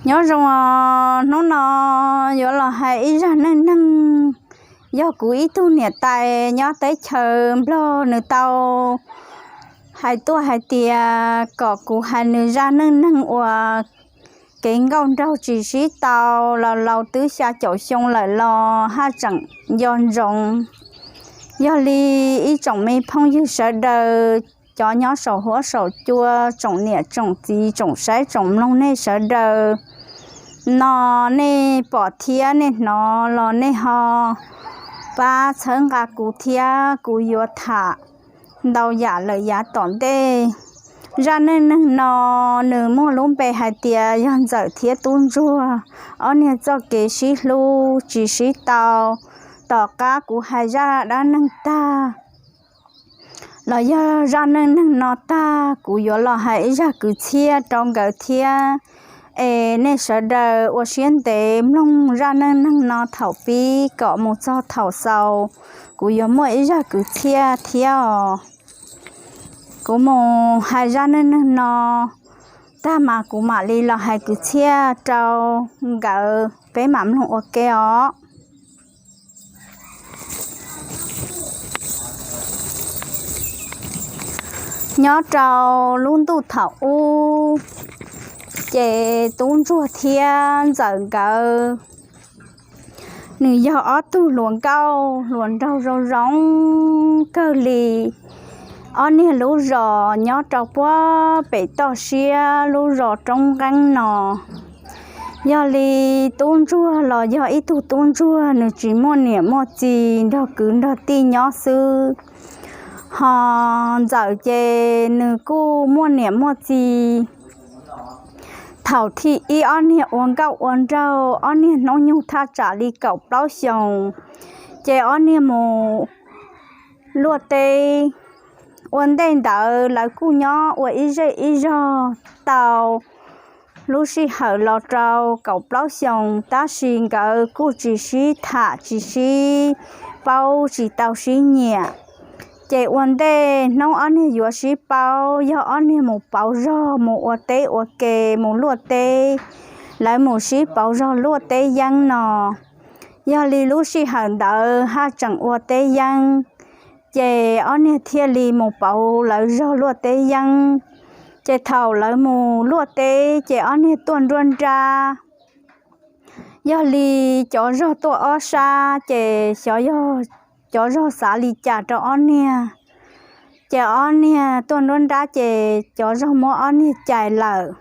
Nyob zoo os, hnub no yuav los hais ib zaj neej neeg, yog kuv ib tug niam tais nyob teb chaws Nplog nws tau hais tuaj hais tias kom kuv hais nws zaj neej neeg uas kev nkauj nraug tsis sib tau los laus twb xya caum xyoo lawm los haj tseem nco ntsoov. Yog li ib tsoom me phooj ywg sawv daws, cov nyob saum huab saum cua, tsoom niam tsoom txiv, tsoom saib tsoom mloog nej sawv daws, no nej pom thiab nej hnov los nej ho pab txhawb nqa kuv thiab, kuv yuav tham ntau yam lawm yav tom ntej. Zaj neej neeg no nws muaj lub npe hais tias yog Ntxawm thiab Tub Ntsuag ob niag txoj kev sib hlub tsis sib tau tom qab kuv hais zaj dab neeg tag. Los yog zaj neej neeg no tag, kuv yuav los hais ib zaj kwv txhiaj rau nkawd thiab. Es nej sawv daws ua siab ntev mloog zaj neej neeg no thaum pib kom mus txog thaum xaus, kuv yuav muaj ib zaj kwv txhiaj thiab os. Kuv mus hais zaj neej neeg no tag mas kuv mam li los hais kwv txhiaj rau nkawd, peb mam mloog ua ke os. Nyob rau lub ntuj thaum ub, ces Tub Ntsuag thiab Ntxawm nkawd, nws yog ob tug hluas nkauj hluas nraug zoo zoo kawg li. Ob niag lub zos nyob rau puag pem toj siab lub zos roob nqeeb no. Yog li Tub Ntsuag los yog ib tug tub ntsuag, nws tsis muaj niam muaj txiv, nrog kwv nrog tij nyob xwb. Ho Ntxawm ces nws kuj muaj niam muaj txiv. Thaum thib ib ob niag ua nkauj ua nraug, ob niag hnub nyoog thaj tsam li kaum plaub xyoos, ces ob niag mus luaj teb. Ua ntej ntawd lawv kuj nyob ua ib zej ib zog tau lub sij hawm los rau kaum plaub xyoos, tab sis nkawd kuj tsis sib tham tsis sib paub, tsis tau sib nyiam. Ces ua ntej hnub ob niag yuav sib paub yog ob niag mus pauv zog, mus ua teb ua ke, mus luaj teb, lawv mus sib pauv zog luaj teb yeeb no. Yog li lub sij hawm ntawd haj tseem ua teb yeeb, ces ob niag thiaj li mus pauv lawv zog luaj teb yeeb. Ces thaum lawv mus luaj teb ces ob niag tuaj nruab nrab. Yog li cov zog tuaj ob sab, ces xyov yog cov zog xav li cas rau ob niag. Ces ob niag tuaj nruab nrab ces cov zog muab ob niag cais lawm.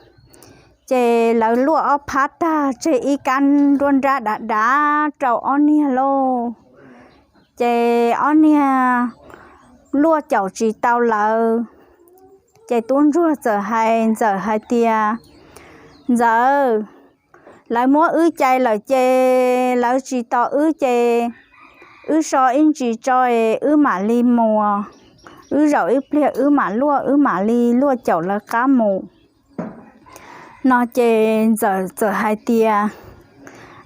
Ces lawv luaj ob phab tag, tseg ib kab nruab nrab dav dav rau ob niag lauj. Ces ob niag luaj caum tsis tau lawv. Ces Tub Ntsuag txawm hais Ntxawm hais tias, Ntxawm, lawv muab wb cais lawm ces lawv tsis tos wb ces wb so ib ntsis tso es wb mam li mus. Wb zaum ib pliag wb mam luaj, wb mam li luaj caum lawv qab mus. No ces Ntxawm txawm hais tias,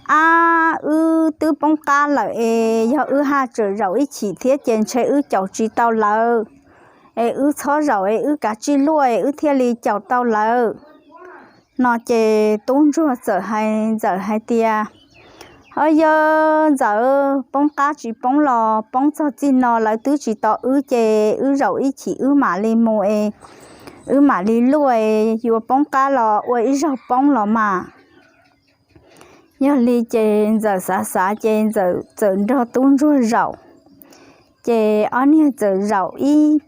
Ab, wb twb poob qab lawm es yog wb haj tseem zaum ib chim thiab ces ntshe wb caum tsis tau lawv, es wb txhob zaum es wb kav tsij luaj es wb thiaj li caum tau lawv. No ces Tub Ntsuag txawm hais Ntxawm hais tias, Ho yog Ntxawm, poob qab tsis poob los poob txog txij no lawv twb tsis tos wb ces wb zaum ib chim wb mam li mus es wb mam li luaj es yuav poob qab los ua ib zaug poob los mas. Yog li ces Ntxawm xav xav ces Ntxawm txawm nrog Tub Ntsuag zaum. Ces ob niag txawm zaum ib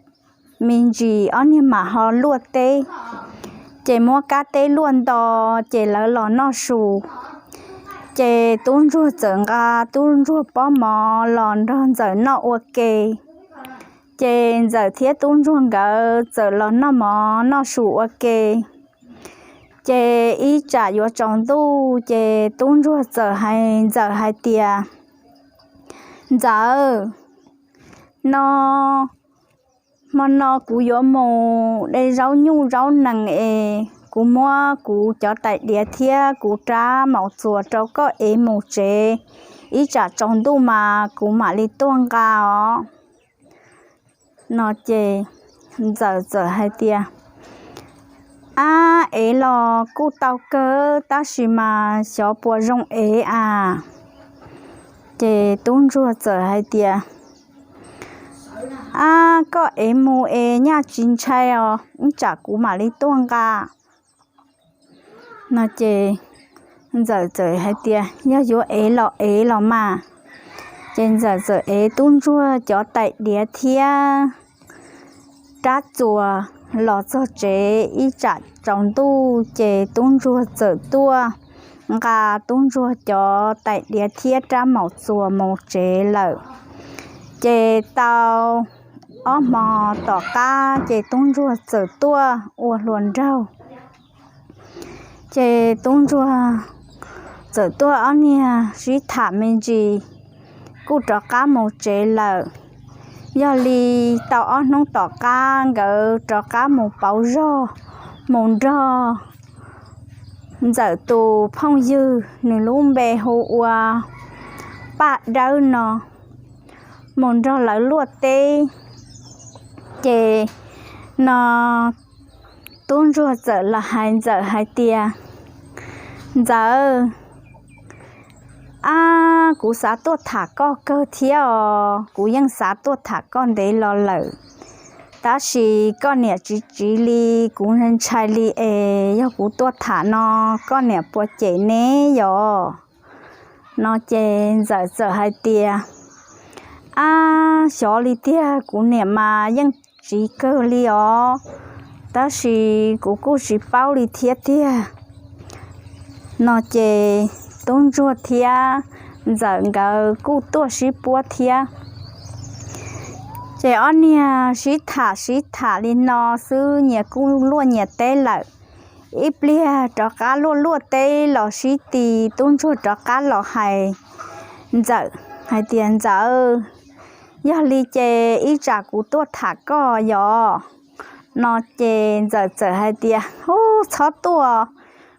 me ntsis ob niag mam ho luaj teb. Ces muab kab teb luaj nto, ces lawv los noj su. Ces Tub Ntsuag txawm nqa Tub Ntsuag pob mov los nrog Ntxawm noj ua ke. Ces Ntxawm thiab Tub Ntsuag nkawd txawm los noj mov noj su ua ke. Ces ib tsam yuav tsaus ntuj ces Tub Ntsuag txawm hais Ntxawm hais tias, Ntxawm, no, hmo no kuv yuav mus de zaub nyuj zaub nees es kuv muab kuv cov tais diav thiab kuv rab maum txuas rau koj ev mus tsev, ib tsam tsaus ntuj mas kuv mam li tuaj nqa os. No ces Ntxawm txawm hais tias, Ab, ev los kuj tau kawg tab sis mas xyov puas zoo ev as. Ces tub ntsuag txawm hais tias, Ab, koj ev mus es nyaj tsis ntshai os, ib tsam kuv mam li tuaj nqa. No ces ntxawm txawm hais tias, Yog yuav ev los ev los mas. Ces ntxawm txawm ev tub ntsuag cov tais diav thiab rab txuas los txog tsev ib tsam tsaus ntuj ces tub ntsuag txawm tuaj nqa tub ntsuag cov tais diav thiab rab maum txuas mus tsev lawm. Ces tau ob hmo tom qab ces tub ntsuag txawm tuaj ua hluas nraug. Ces tub ntsuag txawm tuaj ob niag sib tham me ntsis kuj rov qab mus tsev lawm. Yog li tau ob hnub tom qab nkawd rov qab mus pauv zog, mus nrog ntxawm tus phooj ywg nws lub npe hu ua Paj Dawb no, mus nrog lawv luaj teb. Ces no tub ntsuag txawm los hais ntxawm hais tias, Ntxawm, ab, kuv xav tuaj tham koj kawg thiab os, kuv yeej xav tuaj tham koj ntev los lawm, tab sis koj niam tsis tsiv li, kuv ntshai li es yog kuv tuaj tham no koj niam puas cem ne yom? No ces ntxawm txawm hais tias, Ab, xyov li tiag, kuv niam mas yeej tsiv kawg li os, tab sis kuv kuj tsis paub li thiab tiag. No ces tub ntsuag thiab ntxawm nkawd kuj tuaj sib puab thiab. Ces ob niag sib tham sib tham li no xwb nyias kuj luaj nyias teb lawm. Ib pliag rov qab luaj luaj teb los sib ti, tub ntsuag rov qab los hais ntxawm hais tias, Ntxawm, yog li ces ib tsam kuv tuaj tham koj yom? No ces ntxawm txawm hais tias, Ub, txhob tuaj,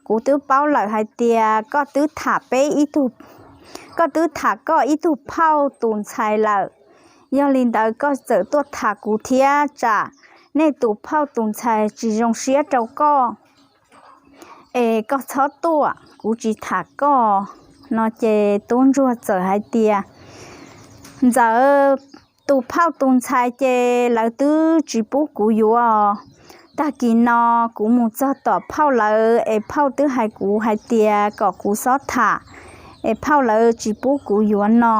kuv twb paub lawm hais tias koj twb tham peb ib tug, koj twb tham koj ib tug phauj tus ntxhais lawm. Yog li ntawd koj txawm tuaj tham kuv thiab, tsam nej tus phauj tus ntxhais tsis zoo siab rau koj. Es koj txhob tuaj, kuv tsis tham koj. No ces tub ntsuag txawm hais tias, Ntxawm, tus phauj tus ntxhais ces lawv twb tsis pub kuv yuav. Tag kis no kuv mus txog tom phauj lawv es phauj twb hais kuv hais tias kom kuv txhob tham, es phauj lawv tsis pub kuv yuav no.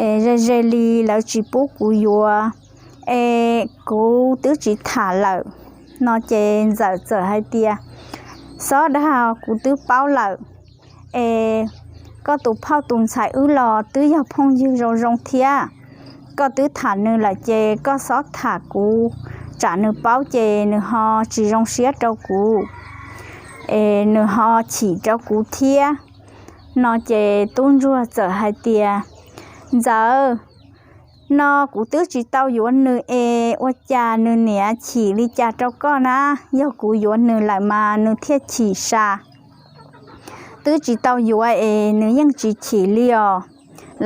Es ze ze li lawv tsis pub kuv yuav, es kuv twb tsis tham lawm. No ces ntxawm txawm hais tias, Txhob dag, kuv twb paub lawm. Es koj tus phauj tus ntxhais wb los twb yog phooj ywg zoo zoo thiab. Koj twb tham nws lawm ces koj txhob tham kuv, tsam nws paub ces nws ho tsis zoo siab rau kuv, es nws ho chim rau kuv thiab. No ces tub ntsuag txawm hais tias, Ntxawm, no kuv twb tsis tau yuav nws es ua cas nws niam chim li cas rau koj na? Yog kuv yuav nws lawm mas nws thiaj chim sa. Twb tsis tau yuav es nws yeej tsis chim li os.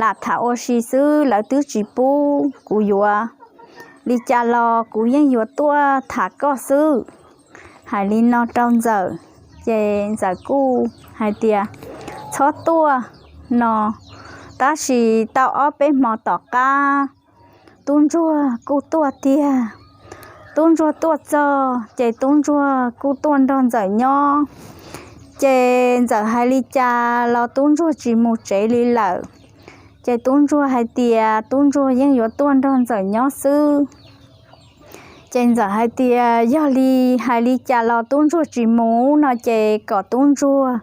Lam tham ua si xwb lawv twb tsis pub kuv yuav. Li cas los kuv yeej yuav tuaj tham koj xwb. Hais li no rau ntxawm, ces ntxawm kuj hais tias, Txhob tuaj, no. Tab sis tau ob peb hmo tom qab, tub ntsuag kuj tuaj tiag. Tub ntsuag tuaj txog ces tub ntsuag kuj tuaj nrog ntxawm nyob. Ces ntxawm hais li cas los tub ntsuag tsis mus tsev li lawm. Ces tub ntsuag hais tias tub ntsuag yeej yuav tuaj nrog ntxawm nyob xwb. Ces ntxawm hais tias yog li, hais li cas los tub ntsuag tsis mus no ces kom tub ntsuag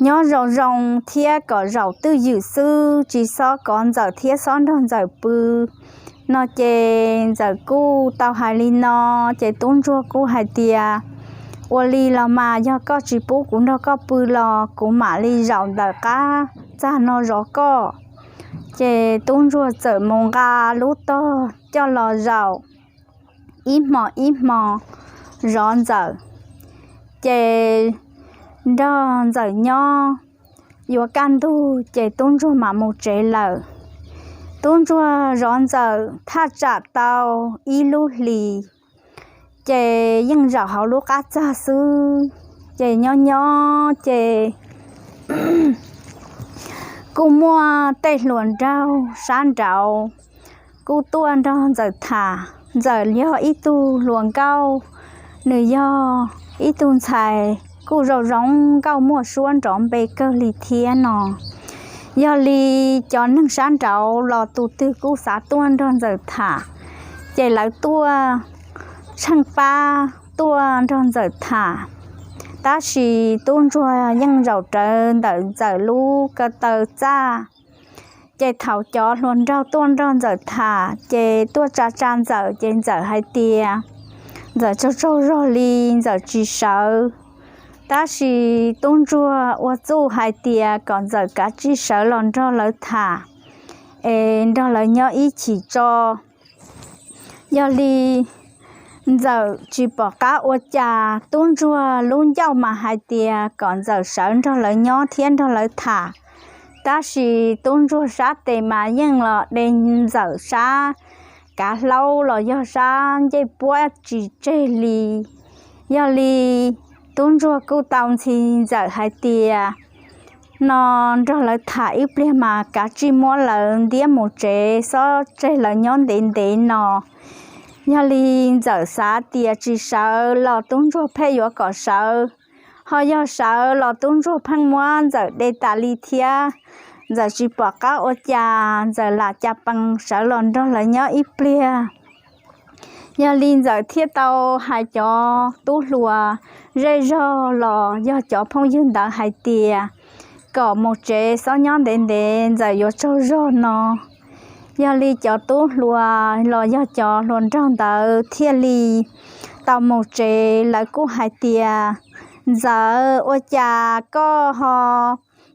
nyob zoo zoo thiab kom zaum twj ywm xwb, tsis txhob kov ntxawm thiab txhob nrog ntxawm pw. No ces ntxawm kuj tau hais li no, ces tub ntsuag kuj hais tias, ua li los mas yog koj tsis pub kuv nrog koj pw los kuv mam li zaum ntawm qab txag no zov koj. Ces tub ntsuag txawm mus nqa lub tog coj los zaum ib hmo ib hmo zov ntxawm. Ces nrog ntxawm nyob yuav kaj ntug ces tub ntsuag mam mus tsev lawm. Tub ntsuag zov ntxawm thaj tsam tau ib lub hlis, ces yeej zaum hauv lub qab txag xwb. Ces nyob nyob ces kuj muaj tej hluas nraug sab nraud kuj tuaj nrog Ntxawm tham. Ntxawm yog ib tug hluas nkauj, nws yog ib tug ntxhais kuj zoo zoo nkauj muaj suab nrov npe kawg li thiab no. Yog li cov neeg sab nraud los tus twg kuj xav tuaj nrog Ntxawm tham, ces lawv tuaj tsheej pab tuaj nrog Ntxawm tham. Tab sis tub ntsuag yeej zaum rawv ntawm Ntxawm lub ko taw txaj. Ces thaum cov hluas nraug tuaj nrog Ntxawm tham ces tuaj tsa tsa Ntxawm ces Ntxawm hais tias Ntxawm tsaug tsaug zog li, Ntxawm tsis sawv. Tab sis tub ntsuag ua txuj hais tias kom Ntxawm kav tsij sawv los nrog lawv tham es nrog lawv nyob ib chim tso. Yog li Ntxawm tsis pom qab ua cas, tub ntsuag lub ncauj mas hais tias kom Ntxawm sawv nrog lawv nyob thiab nrog lawv tham. Tab sis tub ntsuag sab tes mas yeej los de Ntxawm sab kav hlaub los yog sab ncej puab tsis tseg li. Yog li tub ntsuag kuj tau ntxhi Ntxawm hais tias no nrog lawv tham ib pliag mas kav tsij muab lawv ntiab mus tsev, xob tseg lawv nyob ntev ntev no. Yog li Ntxawm xav tias tsis sawv los tub ntsuag pheej yuav kom sawv, ho yog sawv los tub ntsuag pheej muab Ntxawm de tas li thiab. Ntxawm tsis pom qab ua cas, Ntxawm lam cas pees sawv los nrog lawv nyob ib pliag. Yog li Ntxawm thiaj tau hais cov tub hluas zej zog los yog cov phooj ywg ntawd hais tias kom mus tsev, xob nyob ntev ntev, Ntxawm yuav tsaug zog no. Yog li cov tub hluas los yog cov hluas nraug ntawd thiaj li tau mus tsev. Lawv kuj hais tias, Ntxawm, ua cas koj ho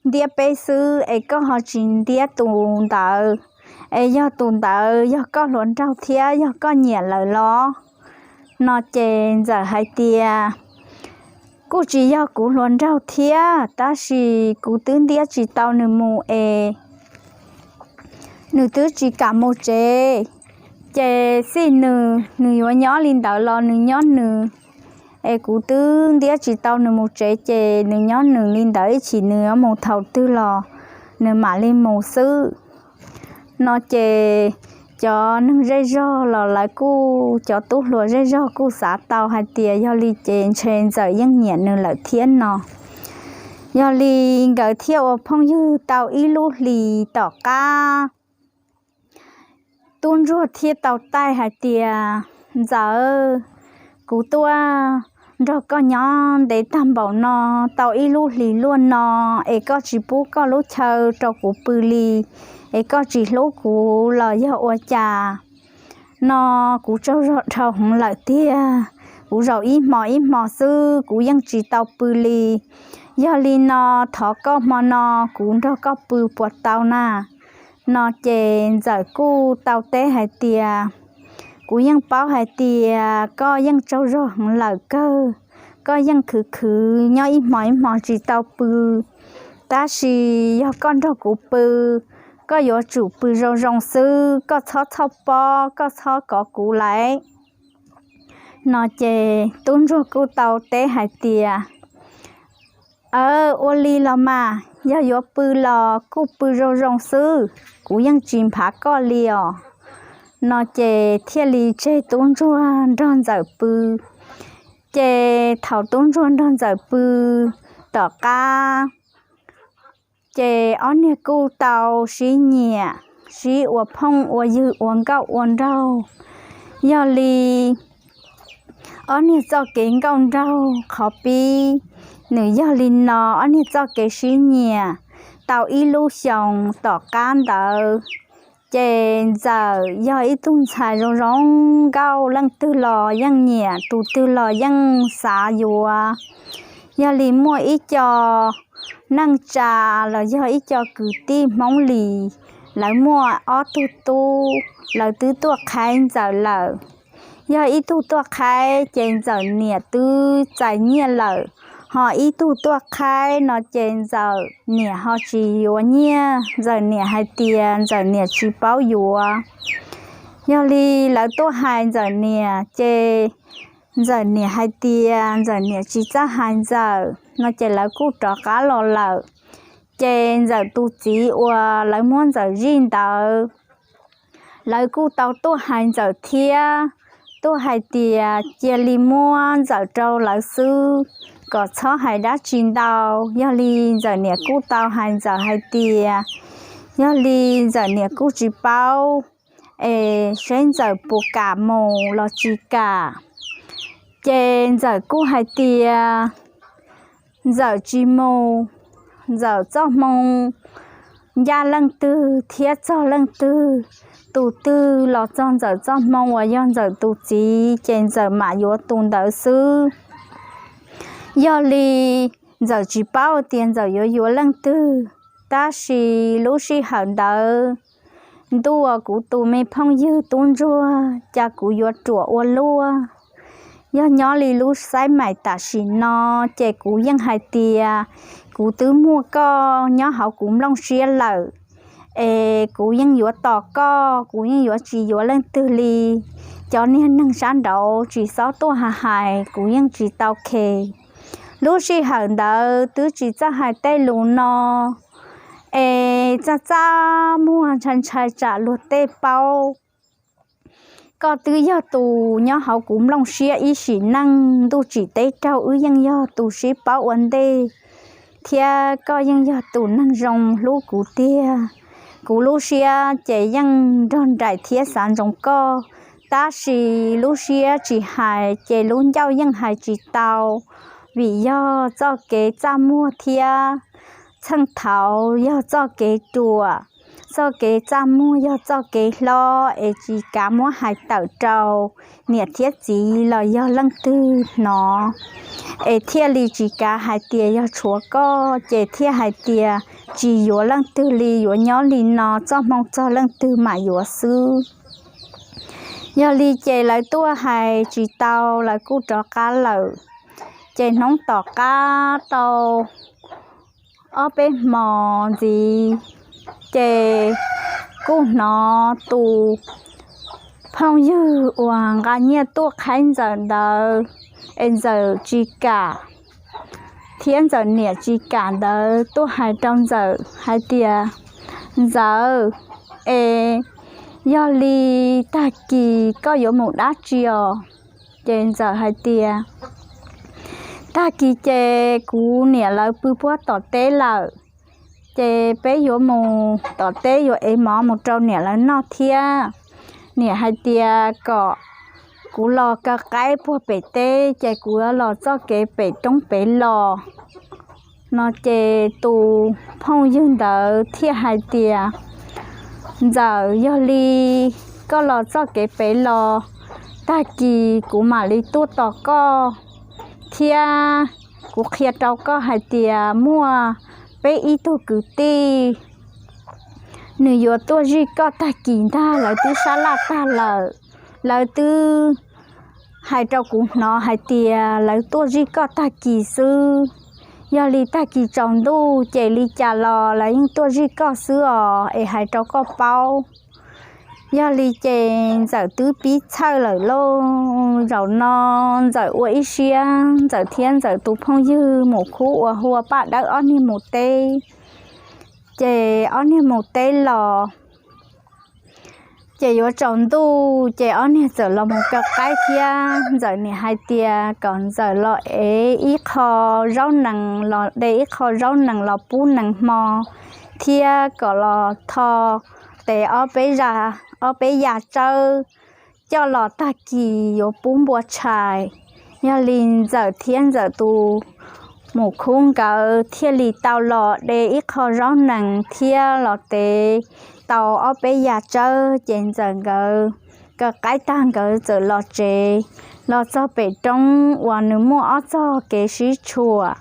ntiab peb xwb es koj ho tsis ntiab tus ntawd? Es yog tus ntawd yog koj hluas nraug thiab yog koj nyiam lawm los? No ces Ntxawm hais tias, kuj tsis yog kuv hluas nraug thiab, tab sis kuv twb ntiab tsis tau nws mus es nws twb tsis kam mus tsev. Ces xij nws, nws yuav nyob li ntawd los nws nyob nws, es kuv twb ntiab tsis tau nws mus tsev, ces nws nyob nws li ntawd, ib chim nws yuav mus thaum twg los nws mam li mus xwb. No ces cov neeg zej zog los lawv kuj, cov tub hluas zej zog kuj xav tau hais tias yog li ces ntshe Ntxawm yeej nyiam nws lawm thiab no. Yog li nkawd thiaj ua phooj ywg tau ib lub hlis tom qab, tub ntsuag thiaj tau taij hais tias, Ntxawm, kuv tuaj nrog koj nyob ntev tag npaum no, tau ib lub hlis luaj no, es koj tsis pub koj lub chaw rau kuv pw li, es koj tsis hlub kuv los yog ua cas? No kuv tsaug zog dhau heev lawm tiag, kuv zaum ib hmo ib hmo xwb kuv yeej tsis tau pw li. Yog li no thov koj hmo no kuv nrog koj pw puas tau na? No ces Ntxawm kuj tau teb hais tias, kuv yeej paub hais tias koj yeej tsaug zog heev lawm kawg, koj yeej khwv khwv nyob ib hmo ib hmo tsis tau pw. Tab sis yog koj nrog kuv pw, koj yuav tsum pw zoo zoo xwb, koj txhob txhoj pob, koj txhob kov kuv lawm. No ces tub ntsuag kuj tau teb hais tias, aw, ua li los mas, yog yuav pw los kuj pw zoo zoo xwb, kuv yeej tsis nphav koj li os. No ces thiaj li tseg tub ntsuag nrog Ntxawm pw. Ces thaum tub ntsuag nrog Ntxawm pw tom qab, ces ob niag kuj tau sib nyiam, sib ua phooj ua ywg, ua nkauj ua nraug. Yog li ob niag txoj kev nkauj nraug qhov pib, nws yog li no, ob niag txoj kev sib nyiam tau ib lub xyoos tom qab ntawd, ces Ntxawm yog ib tug ntxhais zoo zoo nkauj, leej twg los yeej nyiam, tus twg los yeej xav yuav. Yog li muaj ib co neej tsa los yog ib co kwv tij Hmoob Lis, lawv muaj ob tug tub, lawv twb tuaj qhaib Ntxawm lawm. Yog ib tug tuaj qhaib ces Ntxawm niam twb txais nyiaj lawm, ho ib tug tuaj qhaib no ces Ntxawm niam ho tsis yuav nyiaj, Ntxawm niam hais tias Ntxawm niam tsis paub yuav. Yog li lawv tuaj hais Ntxawm niam ces Ntxawm niam hais tias Ntxawm niam tsis txawj hais Ntxawm no ces lawv kuj rov qab los lawm. Ces Ntxawm tus txiv uas lawv muab Ntxawm zij ntawd, lawv kuj tau tuaj hais Ntxawm thiab, tuaj hais tias cia li muab Ntxawm rau lawv xwb, kom txhob hais dab tsi ntau. Yog li Ntxawm niam kuj tau hais Ntxawm hais tias yog li Ntxawm niam kuj tsis paub es seb Ntxawm puas kam mus los tsis kam. Ces Ntxawm kuj hais tias Ntxawm tsis mus, Ntxawm txoj hmoo ncaj leej twg thiab txog leej twg, tus twg los txog Ntxawm txoj hmoo uas yog Ntxawm tus txiv ces Ntxawm mam yuav tus ntawd xwb. Yog li Ntxawm tsis paub tias Ntxawm yuav yuav leej twg, tab sis lub sij hawm ntawd ntuj, kuv tus me phooj ywg tub ntsuag cas kuv yuav ruam ua luaj. Yog nyob li lub xaib maim tam sim no ces kuv yeej hais tias kuv twb muaj koj nyob hauv kuv nplooj siab lawm, es kuv yeej yuav tos koj, kuv yeej yuav tsis yuav leej twg li. Cov niag neeg sab nraud tsis txhob tuaj hais hais, kuv yeej tsis tau khes. Lub sij hawm ntawd twb tsis txawj hais tej lus no, es txaj txaj muag ntshai ntshai tsam luag tej paub. Koj twb yog tus nyob hauv kuv nplooj siab ib sim neej, ntuj tsim teb raug wb yeej yog tus sib paub ua ntej, thiab koj yeej yog tus neeg zoo hlub kuv tiag. Kuv lub siab ces yeej nrog nraim thiab xav ntsoov koj, tab sis lub siab tsis hais ces lub ncauj yeej hais tsis tau, vim yog txoj kev txaj muag thiab txheej thaud yog txoj kev ruam, txoj kev txaj muag yog txoj kev hlob es tsis kav muab hais tawm rau niam thiab txiv los yog leej twg hnov, es thiaj li tsis kav hais tias yog tshuav koj ces thiaj hais tias tsis yuav leej twg li, yuav nyob li no txoj hmoo txog leej twg mam yuav xwb. Yog li ces lawv tuaj hais tsis tau, lawv kuj rov qab lawm. Ces hnub tom qab tau ob peb hmo ntxiv, ces kuj hnov tus phooj ywg uas nqa nyiaj tuaj qhaib Ntxawm ntawd, es Ntxawm tsis kam, thiab Ntxawm niam tsis kam ntawd tuaj hais rau Ntxawm hais tias, Ntxawm, es yog li tag kis koj yuav mus dab tsi os? Ces Ntxawm hais tias, Tag kis ces kuv niam lawv pw puag tom teb lawm, ces peb yuav mus tom teb yuav ev mov mus rau niam lawv noj thiab. Niam hais tias kom kuv los kaw qaib puag pem teb, ces kuv yuav los txoj kev pem roob pem los. No ces tus phooj ywg ntawd thiaj hais tias, Ntxawm, yog li koj los txoj kev pem los, tag kis kuv mam li tuaj tos koj, thiab kuv qhia rau koj hais tias muaj peb ib tug kwv tij, nws yuav tuaj zij koj tag kis ntag, lawv twb sab laj tag lawm, lawv twb hais rau kuv hnov hais tias lawv tuaj zij koj tag kis xwb. Yog li tag kis tsaus ntuj ces li cas los lawv yeej tuaj zij koj xwb os, es hais rau koj paub. Yog li ces Ntxawm twb pib txhawj lawm lauj. Zaum no Ntxawm ua ib siab, Ntxawm thiab Ntxawm tus phooj ywg mus khub uas hu ua Paj Dawb ob niag mus teb. Ces ob niag mus teb los, ces yuav tsaus ntuj ces ob niag txawm los mus kaw qaib thiab. Ntxawm niam hais tias kom Ntxawm los ev ib qho zaub nees los de ib qho zaub nees los pub nees hmo, thiab kom los tho tev ob peb ya tsawb coj los tag kis yuav pub npua tshais. Yog li Ntxawm thiab Ntxawm tus mus khub nkawd thiaj li tau los de ib qho zaub nees thiab los tev tau ob peb ya tsawb, ces Ntxawm nkawd kaw qaib tag nkawd txawm los tsev. Los txog pem roob uas nws muaj ob txog kev sib tshuam,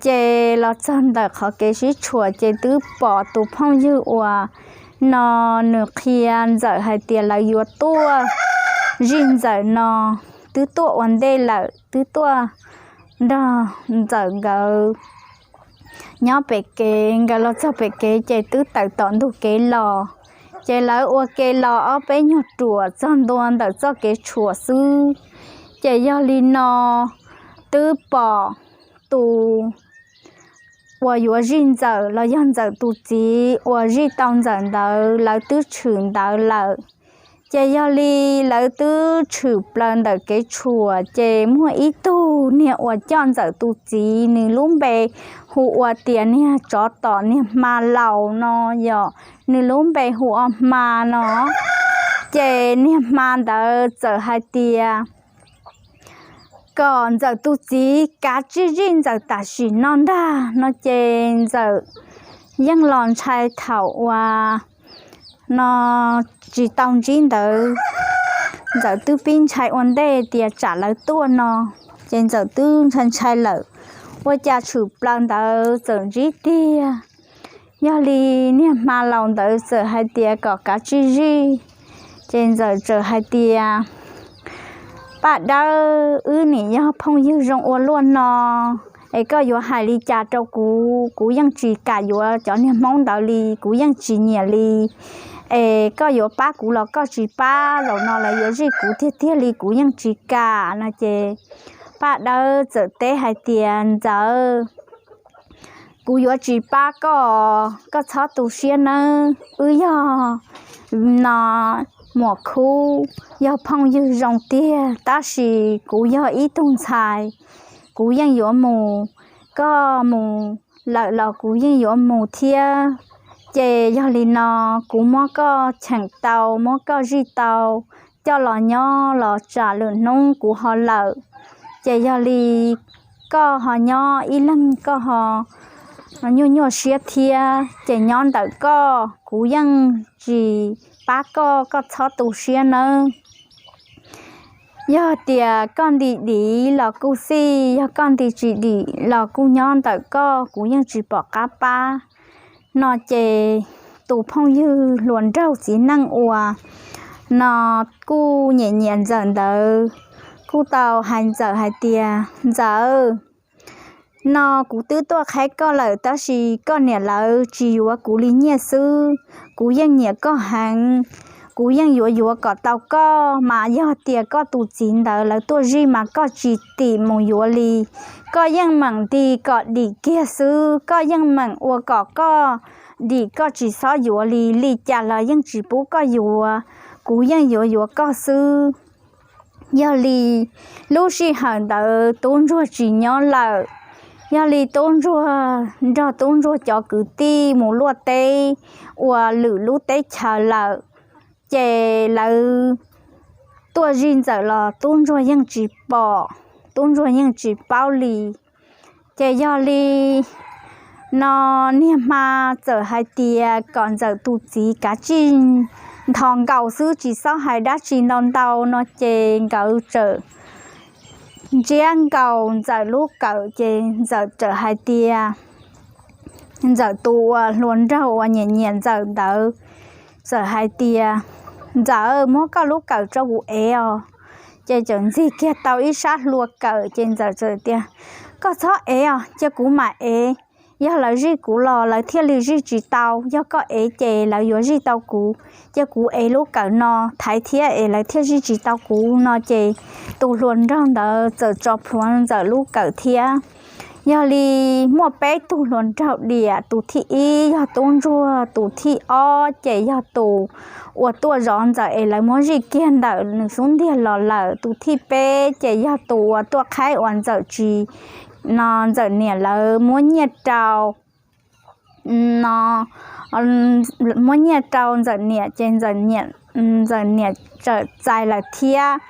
ces los txog ntawm qhov kev sib tshuam ces twb pom tus phooj ywg uas no nws qhia Ntxawm hais tias lawv yuav tuaj zij Ntxawm no twb tuaj ua ntej lawm, twb tuaj nrog Ntxawm nkawd nyob pem kev. Nkawd los txog pem kev ces twb tawm tom ntug kev los. Ces lawv ua ke los ob peb nyuag ruam txog ntua ntawm txoj kev tshuam xwb, Ces yog li no twb pom tus uas yuav zij Ntxawm los yog Ntxawm tus txiv uas zij tau Ntxawm ntawd lawv twb tshwm ntawd lawm. Ces yog li lawv twb tshwm plaws ntawm kev tshuam, ces muaj ib tug niag uas coj Ntxawm tus txiv, nws lub npe hu ua tias niag tsov tom niag hma laus no yom, nws lub npe hu ua hma no. Ces niag hma ntawd txawm hais tias kom Ntxawm tus txiv kav tsij zij Ntxawm tam sim no ntag no. Ces Ntxawm yeej los ntshai thaum uas no tsis tau ntsib ntawd, Ntxawm twb pib ntshai ua ntej tias tsam lawv tuaj no, ces Ntxawm twb ntshai ntshai lawm, ua cas tshwm plaws ntawd txawm ntsib tiag. Yog li niag hma laus ntawd txawm hais tias kom kav tsij zij. Ces Ntxawm txawm hais tias, Paj Dawb, wb nim yog phooj ywg zoo ua luaj no, es koj yuav hais li cas rau kuv, kuv yeej tsis kam yuav cov niag Hmoob ntawd li, kuv yeej tsis nyiam li. Es koj yuav pab kuv los koj tsis pab, zaum no lawv yuav zij kuv tiag tiag li kuv yeej tsis kam no. Ces Paj Dawb txawm teb hais tias, Ntxawm, kuv yuav tsis pab koj, koj txhob tu siab nawb. Wb yog no muam khub, yog phooj ywg zoo tiag, tab sis kuv yog ib tug ntxhais, kuv yeej yuav mus, koj mus lawm los kuv yeej yuav mus thiab. Ces yog li no kuv muab koj cheem tau, muab koj zij tau, coj los nyob los tsam lwm hnub kuv ho lawm. Ces yog li koj ho nyob ib leeg koj ho nyuaj nyuaj siab thiab, ces nyob ntawm koj, kuv yeej tsis pab koj, koj txhob tu siab nawb. Yog tias koj nti dim los kuj xij, yog koj nti tsis dim los kuj nyob ntawm koj, kuv yeej tsis pom qab pab no. Ces tus phooj ywg hluas nraug txiv neej uas no kuj nyiam nyiam Ntxawm ntawd kuj tau hais Ntxawm hais tias, Ntxawm, no kuv twb tuaj qhaib koj lawm, tab sis koj niam lawv tsis yuav kuv li nyiaj xwb. Kuv yeej nyiam koj heev, kuv yeej yuav yuav kom tau koj, mas yog tias koj tus txiv ntawd lawv tuaj zij mas koj tsis tim mus yuav li. Koj yeej meem nti kom dim kiag xwb, koj yeej meem ua kom koj dim, koj tsis txhob yuav li, li cas los yeej tsis pub koj yuav, kuv yeej yuav yuav koj xwb. Yog li lub sij hawm ntawd tub ntsuag tsis nyob lawm. Yog li tub ntsuag nrog tub ntsuag cov kwv tij mus luaj teb ua lwm lub teb chaws lawm. Ces lawv tuaj zij Ntxawm los tub ntsuag yeej tsis pom, tub ntsuag yeej tsis paub li. Ces yog li no niag hma txawm hais tias kom Ntxawm tus txiv kav tsij nthos nkaus xwb, tsis txhob hais dab tsi ntau ntau no. Ces nkawd txawm ntsiab nkaus Ntxawm lub kawm, ces Ntxawm txawm hais tias, Ntxawm tus uas hluas nraug uas nyiam nyiam Ntxawm ntawd txawm hais tias, Ntxawm, muab koj lub kawm rau kuv ev os. Ces txawm ntxig kiag tau ib sab hlua kawm, ces Ntxawm txawm tias, Koj txhob ev os, cia kuv mam ev. Yog lawv zij kuv los lawv thiaj li zij tsis tau, yog koj ev ces lawv yuav zij tau kuv. Cia kuv ev lub kawm no thaiv thiab es lawv thiaj zij tsis tau kuv no. Ces tus hluas nraug ntawd txawm tso plhuav Ntxawm lub kawm thiab. Yog li muaj peb tug hluas nraug diam, tus thib ib yog tub ntsuag, tus thib ob ces yog tus uas tuaj zov Ntxawm es lawv muab zij kiag ntawm nws xub ntiag los lawm, tus thib peb ces yog tus uas tuaj qhaib uas Ntxawm tsis, no Ntxawm niam lawv muab nyiaj rau no muab nyiaj rau Ntxawm niam ces Ntxawm niam txawm txais lawm thiab.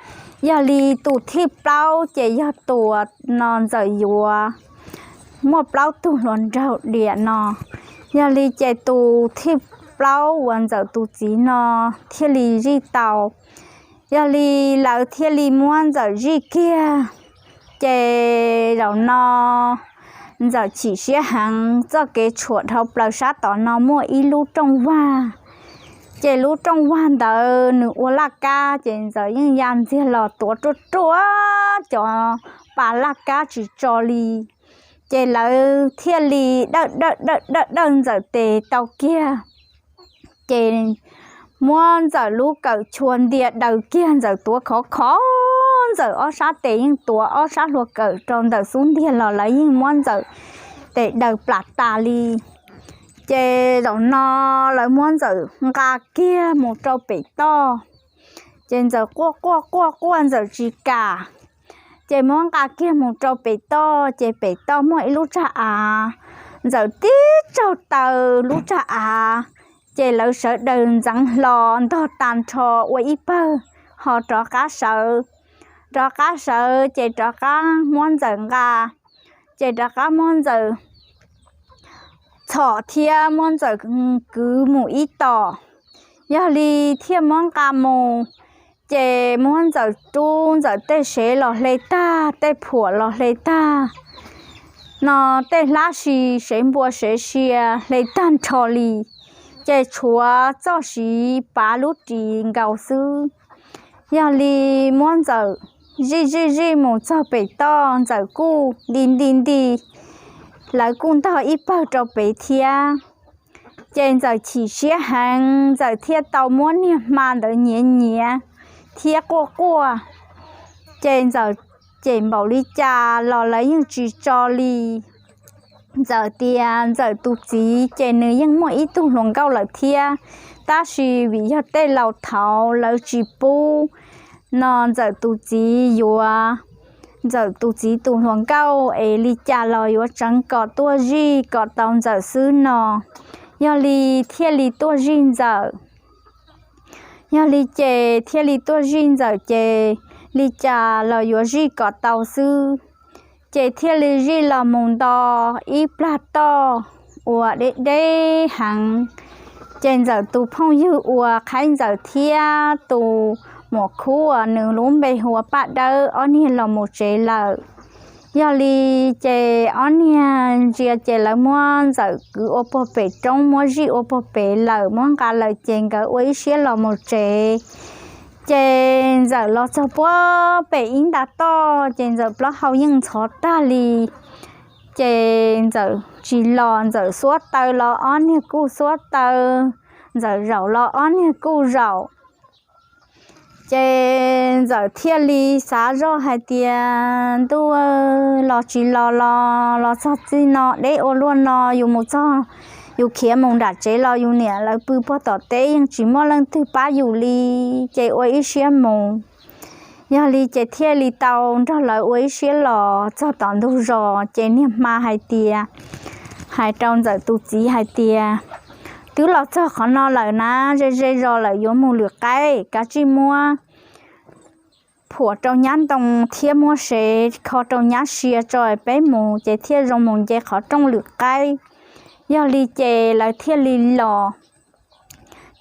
Yog li tus thib plaub ces yog tus uas no Ntxawm yuav, muaj plaub tug hluas nraug diam no. Yog li ces tus thib plaub uas Ntxawm tus txiv no thiaj li zij tau. Yog li lawv thiaj li muab Ntxawm zij kiag. Ces zaum no Ntxawm chim siab heev, txoj kev tshuam dhau plaws sab tod no muaj ib lub rooj vag. Ces lub rooj vag ntawd nws ua laj kab, ces Ntxawm yeej ya ntxiag los tuav ruaj ruaj cov pas laj kab tsis tso li. Ces lawv thiaj li dawj dawj dawj dawj dawj Ntxawm tes tau kiag. Ces muab Ntxawm lub kawm chua ntia daws kiag, Ntxawm tuav khov khov Ntxawm ob sab tes yeej tuav ob sab hlua kawm rau ntawm xub ntiag los lawv yeej muab Ntxawm tes daws plam tas li. Ces zaum no lawv muab Ntxawm nqa kiag mus rau pem toj. Ces Ntxawm quaj quaj quaj quaj Ntxawm tsis kam. Ces muab nqa kiag mus rau pem toj, ces pem toj muaj ib lub tsag av. Ntxawm tib tsaug taw lub tsag av, ces lawv sawv daws ntxeev hlo ntog tag nrho ua ib pawg, ho rov qab sawv, rov qab sawv ces rov qab muab Ntxawm nqa, ces rov qab muab Ntxawm txhom thiab muab Ntxawm kwv mus ib tom. Yog li thiaj muab nqa mus, ces muab Ntxawm rub Ntxawm tej sev los hle tag, tej phuam los hle tag, no tej hlab si, sev npua sev sia hle tag nrho li, ces tshuav txoj siv pav lub ris nkaus xwb. Yog li muab Ntxawm zij zij zij mus txog pem toj, Ntxawm kuj nti nti nti, lawv kuj ntog ib pawg rau pem thiab. Ces Ntxawm chim siab heev, Ntxawm thiaj tau muab niag hma ntawd nyiav nyiav thiab quaj quaj. Ces Ntxawm cem npaum li cas los lawv yeej tsis tso li. Ntxawm tias Ntxawm tus txiv ces nws yeej muaj ib tug hluas nkauj lawm thiab, tab sis vim yog tej laus thaud lawv tsis pub, no Ntxawm tus txiv yuav Ntxawm tus txiv tus hluas nkauj es li cas los yuav tseev kom tuaj zij kom tau Ntxawm xwb no. Yog li thiaj li tuaj zij Ntxawm. Yog li ces thiaj li tuaj zij Ntxawm ces li cas los yuav zij kom tau xwb. Ces thiaj li zij los mus nto ib plag toj uas deb deb heev. Ces Ntxawm tus phooj ywg uas qhaib Ntxawm thiab tus muam khub uas nws lub npe hu ua Paj Dawb, ob niag los mus tsev lawm. Yog li ces ob niag ntsia ces lawv muab Ntxawm kwv ua puag pem roob, muab zij ua puag pem lawm, muab nqa lawm ces nkawd ua ib siab los mus tsev. Ces Ntxawm los txog puag pem ib nta toj ces Ntxawm plaub hau yeej ntxhov tag li. Ces Ntxawm tsis los Ntxawm xuab taw los ob niag kuj xuab taw, Ntxawm zaum los ob niag kuj zaum. Ces Ntxawm thiaj li xav zoj hais tias ntuj, los tsis los los, los txog txij no deb ua luaj no, yus mus txog, yus khiav mus nram tsev los yus niam lawv pw puag tom teb yeej tsis muaj leej twg pab yus li, ces ua ib siab mus. Yog li ces thiaj li tau nrog lawv ua ib siab los txog tom ntug zos ces niag hma hais tias, hais rau Ntxawm tus txiv hais tias, twb los txog qhov no lawm na, ze ze zos lawm yuav mus lwm qaib, kav tsij muab phuam rau nyab ntoo thiab muab sev kho rau nyab sia tso peb mus ces thiaj zoo mus nce qhov rooj lwm qaib. Yog li ces lawv thiaj li los,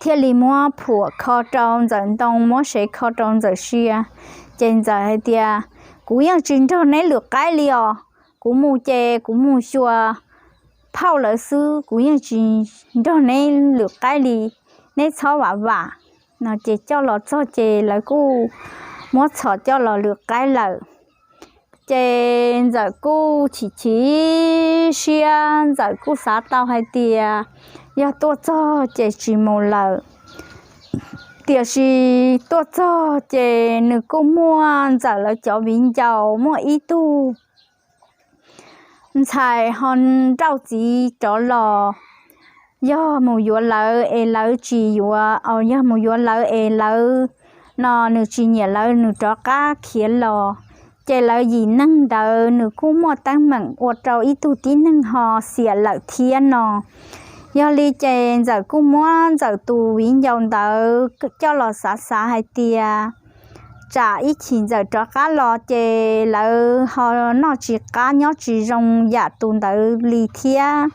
thiaj li muab phuam kho rau Ntxawm ntoo, muab sev kho rau Ntxawm sia. Ces Ntxawm hais tias, kuv yeej tsis nrog neb lwm qaib li os, kuv mus ces kuv mus xyuas phauj lawv xwb, kuv yeej tsis nrog neb lwm qaib li, neb txhob vam vam. No ces coj los txog ces lawv kuj muab txhom coj los lwm qaib lawm. Ces Ntxawm kuj chim chim siab, Ntxawm kuj xav tau hais tias yog tuaj txog ces tsis mus lawm. Tiam sis tuaj txog ces nws kuj muaj Ntxawm lawv cov viv ncaus, muaj ib tug ntxhais ho nrauj txiv rov los, yog mus yuav lawv es lawv tsis yuav, yog mus yuav lawv es lawv, no nws tsis nyiam lawv nws rov qab khiav los. Ces lawv yim neeg ntawd nws kuj muaj teeb meem ua rau ib tug tib neeg ho xiam lawm thiab no. Yog li ces Ntxawm kuj muab Ntxawm tus viv ncaus ntawd coj los xav xav hais tias tsam ib chim Ntxawm rov qab los ces lawv ho noj tsis qab nyob tsis zoo yam tus ntawd li thiab.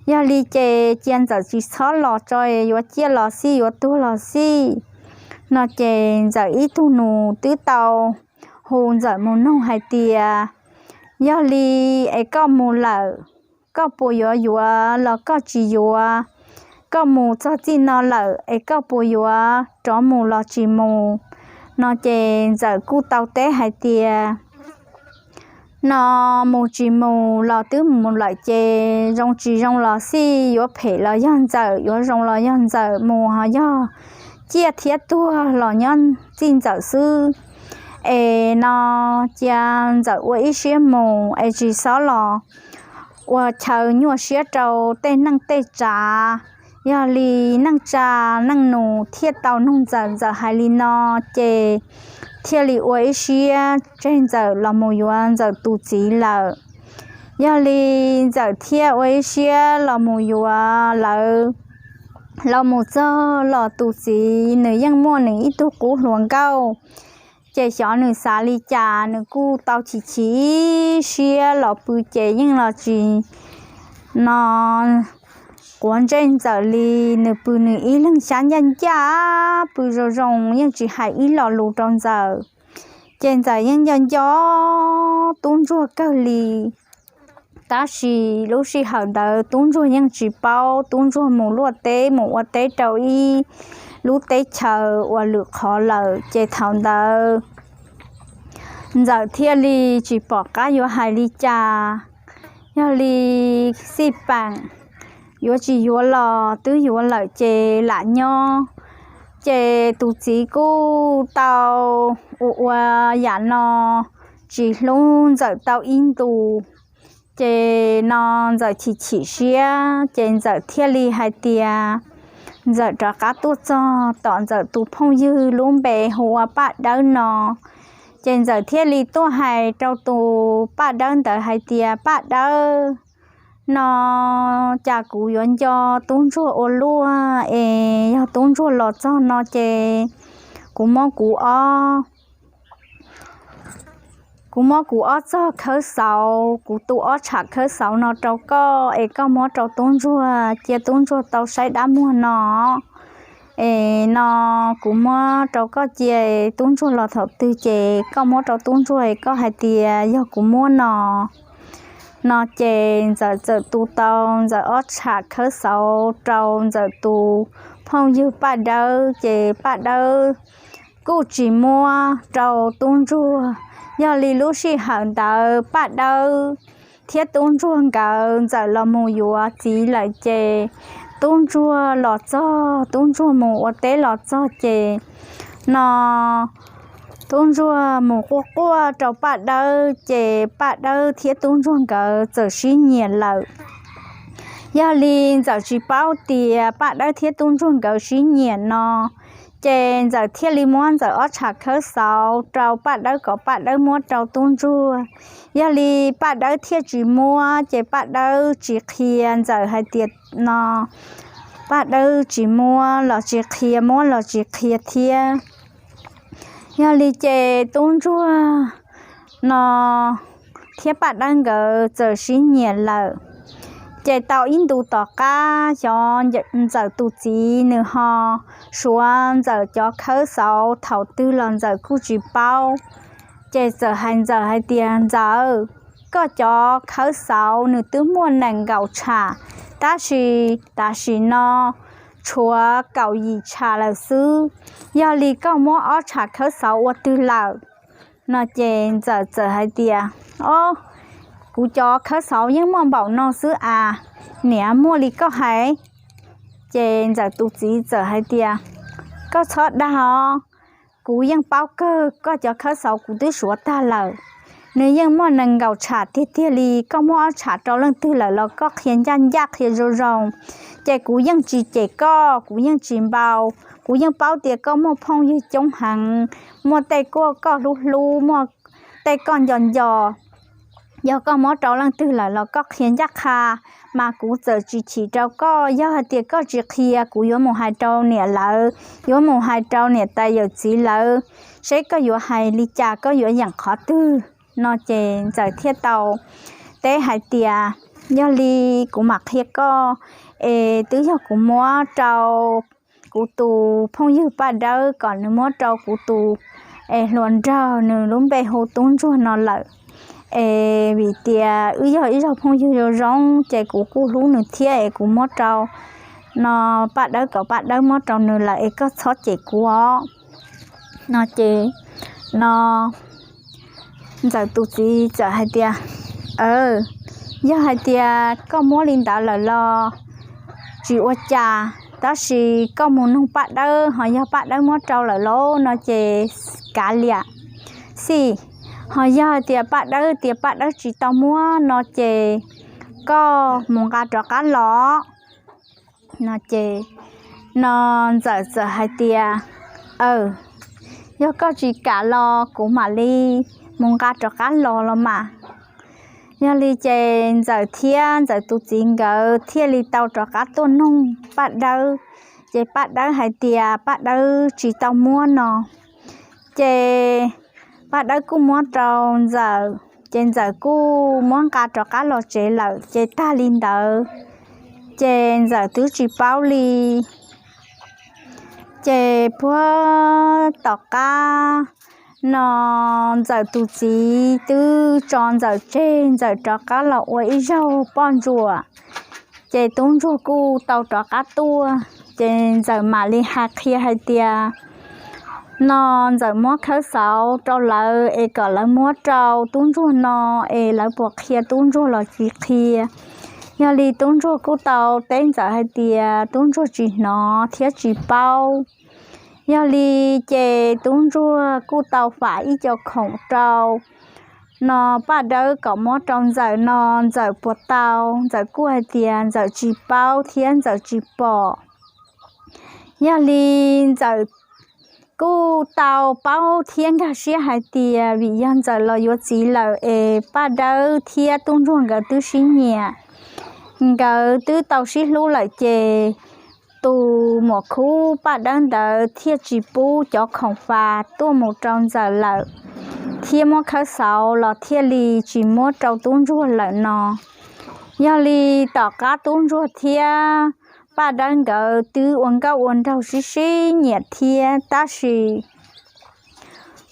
Yog li ces cia Ntxawm tsis txhob los tso, yuav ciaj los xij, yuav tuag los xij. No ces Ntxawm ib tug nus twb tau hu Ntxawm mus noog hais tias, yog li es koj mus lawm, koj puas yuav yuav los koj tsis yuav? Koj mus txog txij no lawm es koj puas yuav rov mus los tsis mus? No ces Ntxawm kuj tau teb hais tias, no mus tsis mus los twb mus lawm ces zoo tsis zoo los xij, yuav phem los yog Ntxawm, yuav zoo los yog Ntxawm, mus ho yog ciaj thiab tuag los nyob txij Ntxawm xwb. es no cia Ntxawm ua ib siab mus es tsis txhob los ua chaw nyuaj siab rau tej neej tej tsav. Yog li neej tsa neej nus thiaj tau nug Ntxawm, Ntxawm hais li no ces thiaj li ua ib siab tseg Ntxawm los mus yuav Ntxawm tus txiv lawm. Yog li Ntxawm thiaj ua ib siab los mus yuav lawv. Los mus txog los tus txiv nws yeej muaj nws ib tug qub hluas nkauj, ces xyov nws xav li cas nws kuj tau chim chim ib siab los pw ces yeej los tsis no quav ntsej Ntxawm li. Nws pw nws ib leeg xyab ncaj ncaj, pw zoo zoo yeej tsis hais ib lo lus rau Ntxawm. Ces Ntxawm yeej nco nco tub ntsuag kawg li. Tab sis lub sij hawm ntawd tub ntsuag yeej tsis paub, tub ntsuag mus luaj teb mus ua teb rau ib lub teb chaws uas lwm qhov lawm, ces thaum ntawd Ntxawm thiaj li tsis pom qab yuav hais li cas. Yog li xij peem, yuav tsis yuav los twb yuav lawm ces lam nyob. Ces tus txiv kuj tau ua ua yam no tsis hlub Ntxawm tau ib ntus. Ces no Ntxawm chim chim siab ces Ntxawm thiaj li hais tias Ntxawm rov qab tuaj txog tom Ntxawm tus phooj ywg lub npe hu ua Paj Dawb no. Ces Ntxawm thiaj li tuaj hais rau tus Paj Dawb ntawd hais tias, Paj Dawb, no cas kuv yuav nco tub ntsuag ua luaj es yog tub ntsuag los txog no ces kuv muab kuv ob kuv muab kuv ob txog khawb xauv, kuv tu ob tsham khawb xauv no rau koj es koj muab rau tub ntsuag cia tub ntsuag tau saib dab muag no. Es no kuv muab rau koj cia, tub ntsuag los thaum twg ces koj muab rau tub ntsuag es koj hais tias yog kuv muab no. No ces Ntxawm txawm tu tau Ntxawm ob tsham khawb xauv rau Ntxawm tus phooj ywg Paj Dawb, ces Paj Dawb kuj tsis muab rau tub ntsuag. Yog li lub sij hawm ntawd Paj Dawb thiab tub ntsuag nkawd Ntxawm los mus yuav txiv lawm ces tub ntsuag los txog, tub ntsuag mus ua teb los txog ces no tub ntsuag mus quaj quaj rau Paj Dawb ces Paj Dawb thiab tub ntsuag nkawd txawm sib nyiam lawm. Yog li Ntxawm tsis paub tias Paj Dawb thiab tub ntsuag nkawd sib nyiam no, ces Ntxawm thiaj li muab Ntxawm ob tsham khawb xauv rau Paj Dawb kom Paj Dawb muab rau tub ntsuag. Yog li Paj Dawb thiaj tsis muab, ces Paj Dawb tsis qhia Ntxawm hais tias no Paj Dawb tsis muab los tsis qhia, muab los tsis qhia thiab. Yog li ces tub ntsuag no thiab Paj Dawb nkawd txawm sib nyiam lawm. Ces tau ib ntu tom qab xyov Ntxawm tus txiv nws ho suav Ntxawm cov khawb xauv thaum twg los Ntxawm kuj tsis paub. Ces txawm hais Ntxawm hais tias, Ntxawm, koj cov khawb xauv nws twb muaj nees nkaum tsham, tab sis tam sim no tshuav kaum yim tsham lawm xwb. Yog li koj muab ob tsham khawb xauv ua twg lawm? No ces Ntxawm txawm hais tias, Ob, kuv cov khawb xauv yeej muaj npaum no xwb as, niam, muaj li koj hais. Ces Ntxawm tus txiv txawm hais tias, Koj txhob dag os, kuv yeej paub kawg, koj cov khawb xauv kuv twb suav tag lawm. Nws yeej muaj nees nkaum tsham tiag tiag li, koj muab ob tsham rau leej twg lawm los koj qhia ncaj ncaj qhia zoo zoo, ces kuv yeej tsis cem koj, kuv yeej tsis npau. Kuv yeej paub tias koj muaj phooj ywg coob heev, muaj tej kuj koj hlub hlub, muaj tej koj nco nco. Yog koj muab rau leej twg lawm los koj qhia ncaj qha, mas kuv txawm tsis chim rau koj. Yog hais tias koj tsis qhia, kuv yuav mus hais rau niam lawv, yuav mus hais rau niam tais yawm txiv lawv, seb koj yuav hais li cas, koj yuav yeem qhov twg. No ces Ntxawm thiaj tau teb hais tias, Yog li kuv mam qhia koj, es twb yog kuv muab rau kuv tus phooj ywg Paj Dawb kom nws muab rau kuv tus es hluas nraug, nws lub npe hu Tub Ntsuag no lawm. Es vim tias wb yog ib zaug phooj ywg zoo zoo, ces kuv kuj hlub nws thiab es kuv muab rau no Paj Dawb kom Paj Dawb muab rau nws lawm es koj txhob cem kuv os. No ces no Ntxawm tus txiv txawm hais tias, Yog hais tias koj muab li ntawd lawm los tsis ua cas, tab sis koj mus nug Paj Dawb, ho yog Paj Dawb muab rau lawm lauj no ces kav liam. Xij, ho yog hais tias Paj Dawb tias Paj Dawb tsis tau muab no ces koj mus nqa rov qab los. No ces no Ntxawm txawm hais tias, Aw, yog koj tsis kam los kuv mam li mus nqa rov qab los los mas. Yog li ces Ntxawm thiab Ntxawm tus txiv nkawd thiaj li tau rov qab tuaj nug Paj Dawb. Ces Paj Dawb hais tias Paj Dawb tsis tau muab no. Ces Paj Dawb kuj muab rau Ntxawm, ces Ntxawm kuj muab nqa rov qab los tsev lawm. Ces tag li ntawd ces Ntxawm twb tsis paub li. Ces puag tom qab no Ntxawm tus txiv twb tso Ntxawm tseg, Ntxawm rov qab los ua ib zaug poj ntsuam. Ces tub ntsuag kuj tau rov qab tuaj, ces Ntxawm mam li hais qhia hais tias no Ntxawm muab khawb xauv rau lawv es kom lawv muab rau tub ntsuag no es lawv puas qhia tub ntsuag los tsis qhia. Yog li tub ntsuag kuj tau teb Ntxawm hais tias tub ntsuag tsis hnov thiab tsis paub. Yog li ces tub ntsuag kuj tau fam ib co khoom rau no Paj Dawb kom muab rau Ntxawm no Ntxawm puas tau. Ntxawm kuj hais tias Ntxawm tsis paub thiab Ntxawm tsis pom. Yog li Ntxawm kuj tau paub thiab nkag siab hais tias vim yog Ntxawm los yuav txiv lawm es Paj Dawb thiab tub ntsuag nkawd twb sib nyiam, nkawd twb tau sib hlub lawm ces tus muam khub Paj Dawb ntawd thiaj tsis pub cov khoom fas tuaj mus rau Ntxawm lawm, thiab muab khawb xauv los thiaj li tsis muab rau tub ntsuag lawm no. Yog li tom qab tub ntsuag thiab Paj Dawb nkawd twb ua nkauj ua nraug sib sib nyiam thiab, tab sis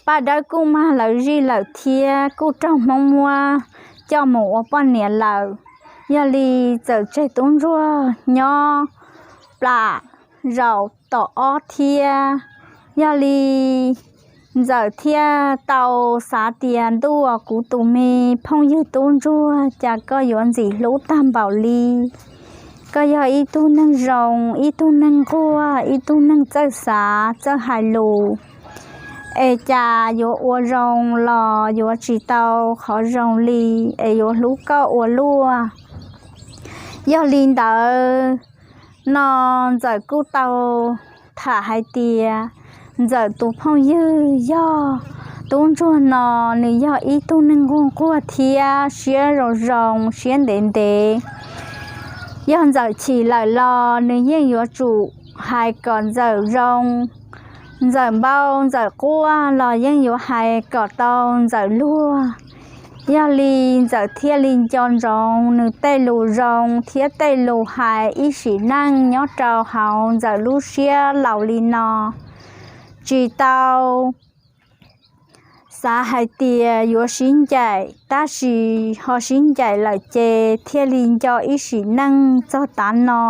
Paj Dawb kuj mag lawv zij lawm thiab kuj raug Hmoob muab coj mus ua poj niam lawm. Yog li txawm tseg tub ntsuag nyob plam zaum tom ob thiab. Yog li Ntxawm thiaj tau xav tias ntuj, kuv tus me phooj ywg tub ntsuag, cas koj yuav ntxim hlub tag npaum li. Koj yog ib tug neeg zoo, ib tug neeg nquag, ib tug neeg txawj xav txawj hais lus, es cas yuav ua zoo los yuav tsis tau qhov zoo li, es yuav hlub koj ua luaj. Yog li ntawd no Ntxawm kuj tau tham hais tias Ntxawm tus phooj ywg yog tub ntsuag no, nws yog ib tug neeg nquag nquag thiab siab zoo zoo siab ntev ntev. Yog Ntxawm chim lawm los nws yeej yuav tsum hais kom Ntxawm zoo. Ntxawm npau Ntxawm quaj los yeej yuav hais kom tau Ntxawm luag. Yog li Ntxawm thiaj li nco ntsoov nws tej lus zoo thiab tej lus hais ib sim neej nyob rau hauv Ntxawm lub siab laus li no. Tsis tau xav hais tias yuav sib ncaim, tab sis ho sib ncaim lawm ces thiaj li nco ib sim neej txog tav no.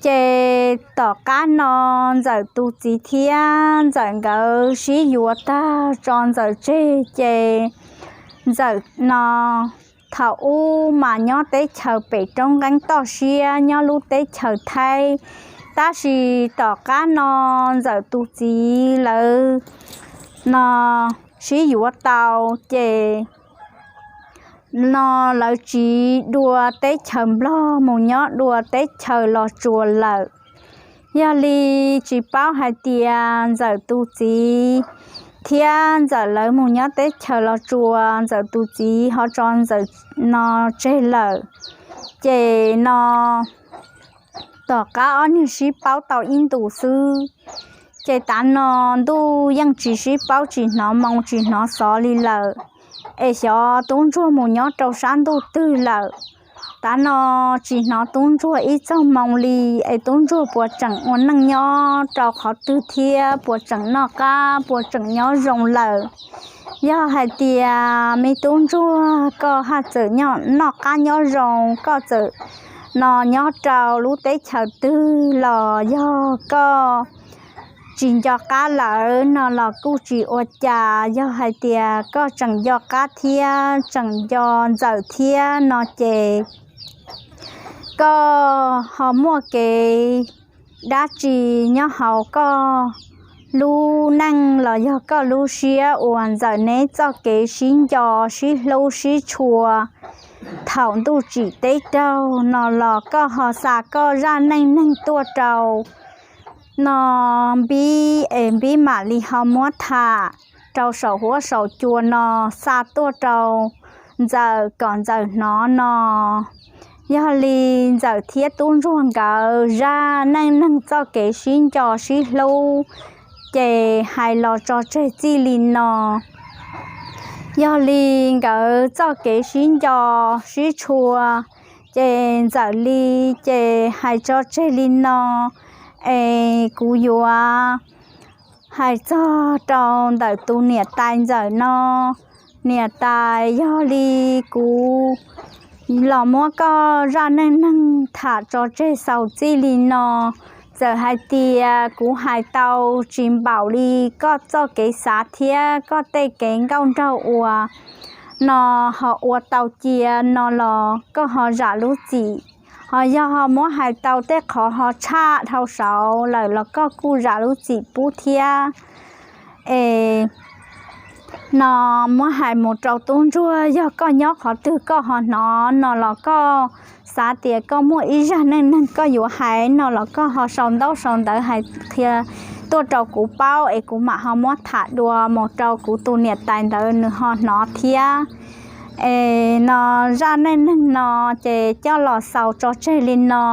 Ces tom qab no Ntxawm tus txiv thiab Ntxawm nkawd sib yuav tag tso Ntxawm tseg ces Ntxawm no thaum ub mas nyob teb chaws pem roob nqeeb toj siab nyob lub teb chaws Thaib, tab sis tom qab no Ntxawm tus txiv lawv no sib yuav tau ces no lawv tsiv dua teb chaws Nplog mus nyob dua teb chaws Los Tsuas lawm. Yog li tsis paub hais tias Ntxawm tus txiv thiab Ntxawm lawv mus nyob teb chaws Los Tsuas, Ntxawm tus txiv ho tso Ntxawm no tseg lawm. Ces no tom qab ob niag sib paub tau ib ntus xwb, ces tav no ntuj yeej tsis sib paub, tsis hnov moo tsis hnov xov li lawm, es xyov tub ntsuag mus nyob rau sab ntuj twg lawm. Tav no tsis hnov tub ntsuag ib txog moo li, es tub ntsuag puas tseem ua neej nyob rau qhov twg thiab puas tseem noj qab puas tseem nyob zoo lawm. Yog hais tias me tub ntsuag koj haj txawm noj qab nyob zoo, koj txawm no nyob rau lub teb chaws twg los yog koj tsis nco qab lawm no los kuj tsis ua cas. Yog hais tias koj tseem nco qab thiab tseem nco Ntxawm thiab no ces koj ho muaj kev dab tsi nyob hauv koj lub neej los yog koj lub siab uas Ntxawm neb txoj kev sib nco, sib hlub, sib tshua thaum ntuj tsim teb raug no los koj ho xa koj zaj neej neeg tuaj rau no Npib es Npib mam li ho muab tham rau saum huab saum cua no xa tuaj rau Ntxawm kom Ntxawm hnov no. Yog li Ntxawm thiab Tub Ntsuag nkawd zaj neej neeg txoj kev sib nco sib hlub ces hais los tso tseg txij li no. Yog li nkawd txoj kev sib nco sib tshua ces Ntxawm li ces hais tso tseg li no, es kuv yuav hais txog rau ntawm tus niam tais Ntxawm no. Niam tais, yog li kuv los muab koj zaj neej neeg tham tso tseg xaus txij li no. Txawm hais tias kuv hais tau tsis npaum li koj txoj kev xav thiab koj tej kev nkauj nraug ua no ho ua tau cia no los koj ho zam lub txim. Ho yog ho muab hais tau tej qhov ho tshaj dhau saud lawm los koj kuj zam lub txim pub thiab. Es no muab hais mus rau Tub Ntsuag, yog koj nyob qhov twg koj ho hnov no los koj xav tias koj muaj ib zaj neej neeg koj yuav hais no los koj ho sau ntaub sau ntawv hais qhia tuaj rau kuv paub es kuv mam ho muab tham dua mus rau kuv tus niam tais ntawd nws ho hnov thiab. Es no zaj neej neeg no ces coj los xaus tso tseg li no.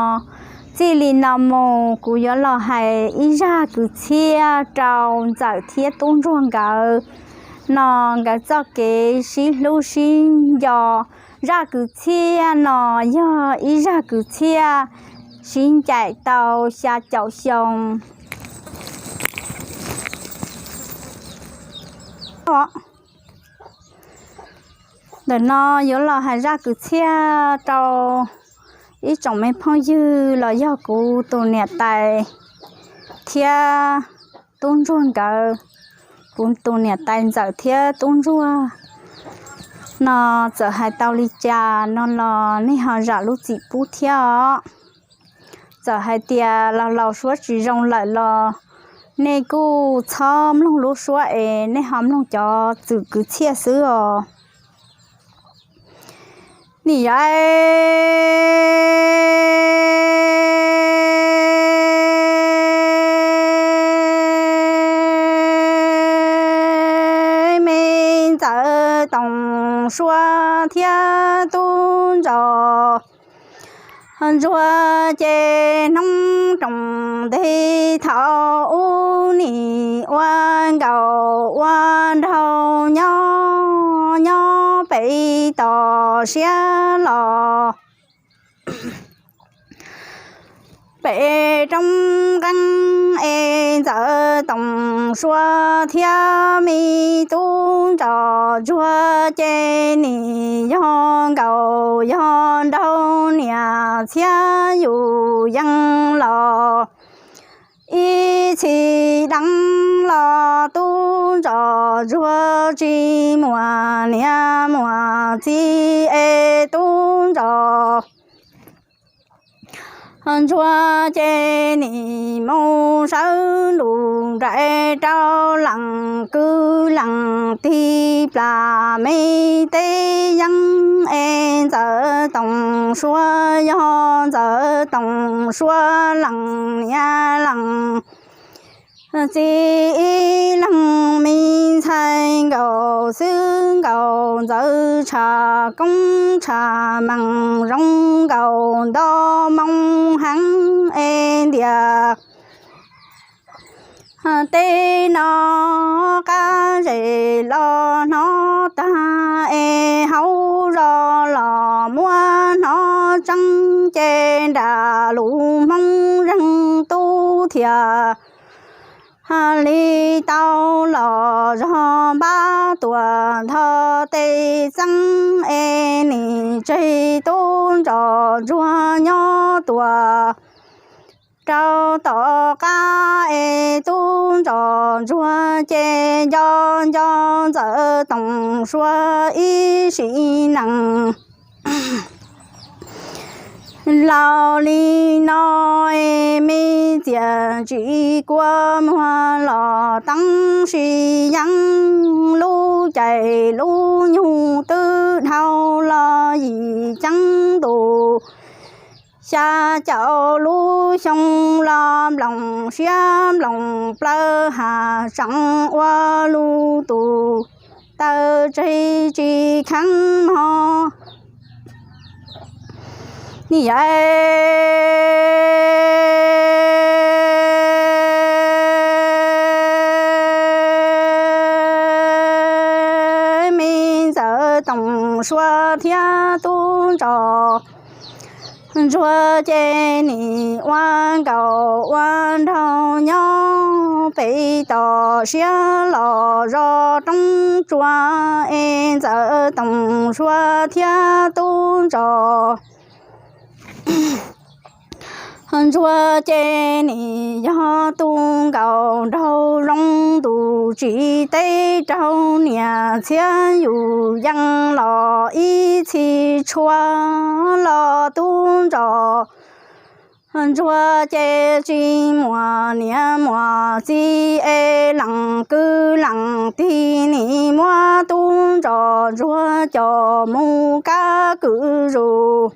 Txij li no mus kuv yuav los hais ib zaj kwv txhiaj rau Ntxawm thiab Tub Ntsuag nkawd no, nkawd txoj kev sib hlub sib nco. Zaj kwv txhiaj no yog ib zaj kwv txhiaj sib ncaim tau xya caum xyoo. Ntawm no yuav los hais zaj kwv txhiaj rau ib tsoom me phooj ywg los yog kuv tus niam tais thiab Tub Ntsuag nkawd, kuv tus niam tais Ntxawm thiab Tub Ntsuag no. Txawm hais tau li cas no los nej ho zam lub txim pub thiab os. Txawm hais tias laus laus suab tsis zoo lawm los nej kuj txhob mloog lub suab es nej ho mloog cov txwm kwv txhiaj xwb os. Nim yog me Ntxawm Toom Sua thiab Tub Ntsos Ntsuag ces hnub roos ntev thaum ub nim ua nkaus ua nraug nyob nyob pem toj siab los pem roob nqeeb es Ntxawm Toom Sua thiab me Tub Ntsos Ntsuag ces nim yog nkaus yog nraug niam txhiab yus yeej los ib txhis deev los Tub Ntsos Ntsuag tsis muaj niam muaj txiv es Tub Ntsos Ntsuag ces nim mus sawv ntuj nraim rau leej kwv leej tij plas me teb yeeb es Ntxawm Toom Sua yog Ntxawm Toom Sua leej niam leej txiv ib leeg me ntxhais nkaus xwb nkaus ntxawv tshaj koob tshaj meej zoo nkaus nto moo heev es ntiag teb no qab zes los hnov tag es hauv zos los muab hnov tseeb ces nram lus Hmoob zeeg tub thiaj li tau los zog npab tuam nthos tes txeeb es nim tseg Tub Ntsos Ntsuag nyob tuam rau tom qab es Tub Ntsos Ntsuag ces nco nco Ntxawm Toom Sua ib sim neej Laus li no es me txiam tsis kua muag los teeb sis yeeb, lub caij lub nyoog twb dhau los yim ceeb ntus, xya caum lub xyoo los nploos siab nploos plawv, hav tseem ua lub tus taw tseg tsis kheev mog. Ni yawm me Ntxawm Toom Sua thiab tub ntsos Ntsuag ces nim ua nkaus ua nraug nyob pem tom siab los zos roob tsua es Ntxawm Toom Sua thiab tub ntsos Ntsuag ces nim yog tu nkaus nraug zoo ntus tsis teb raug niam txhiab yus yees los ib txhis tshua los tub ntsos Ntsuag ces tsis muaj niam muaj txiv es lees kwv lees tij nim muab tub ntsos Ntsuag coj mus kab kwv zus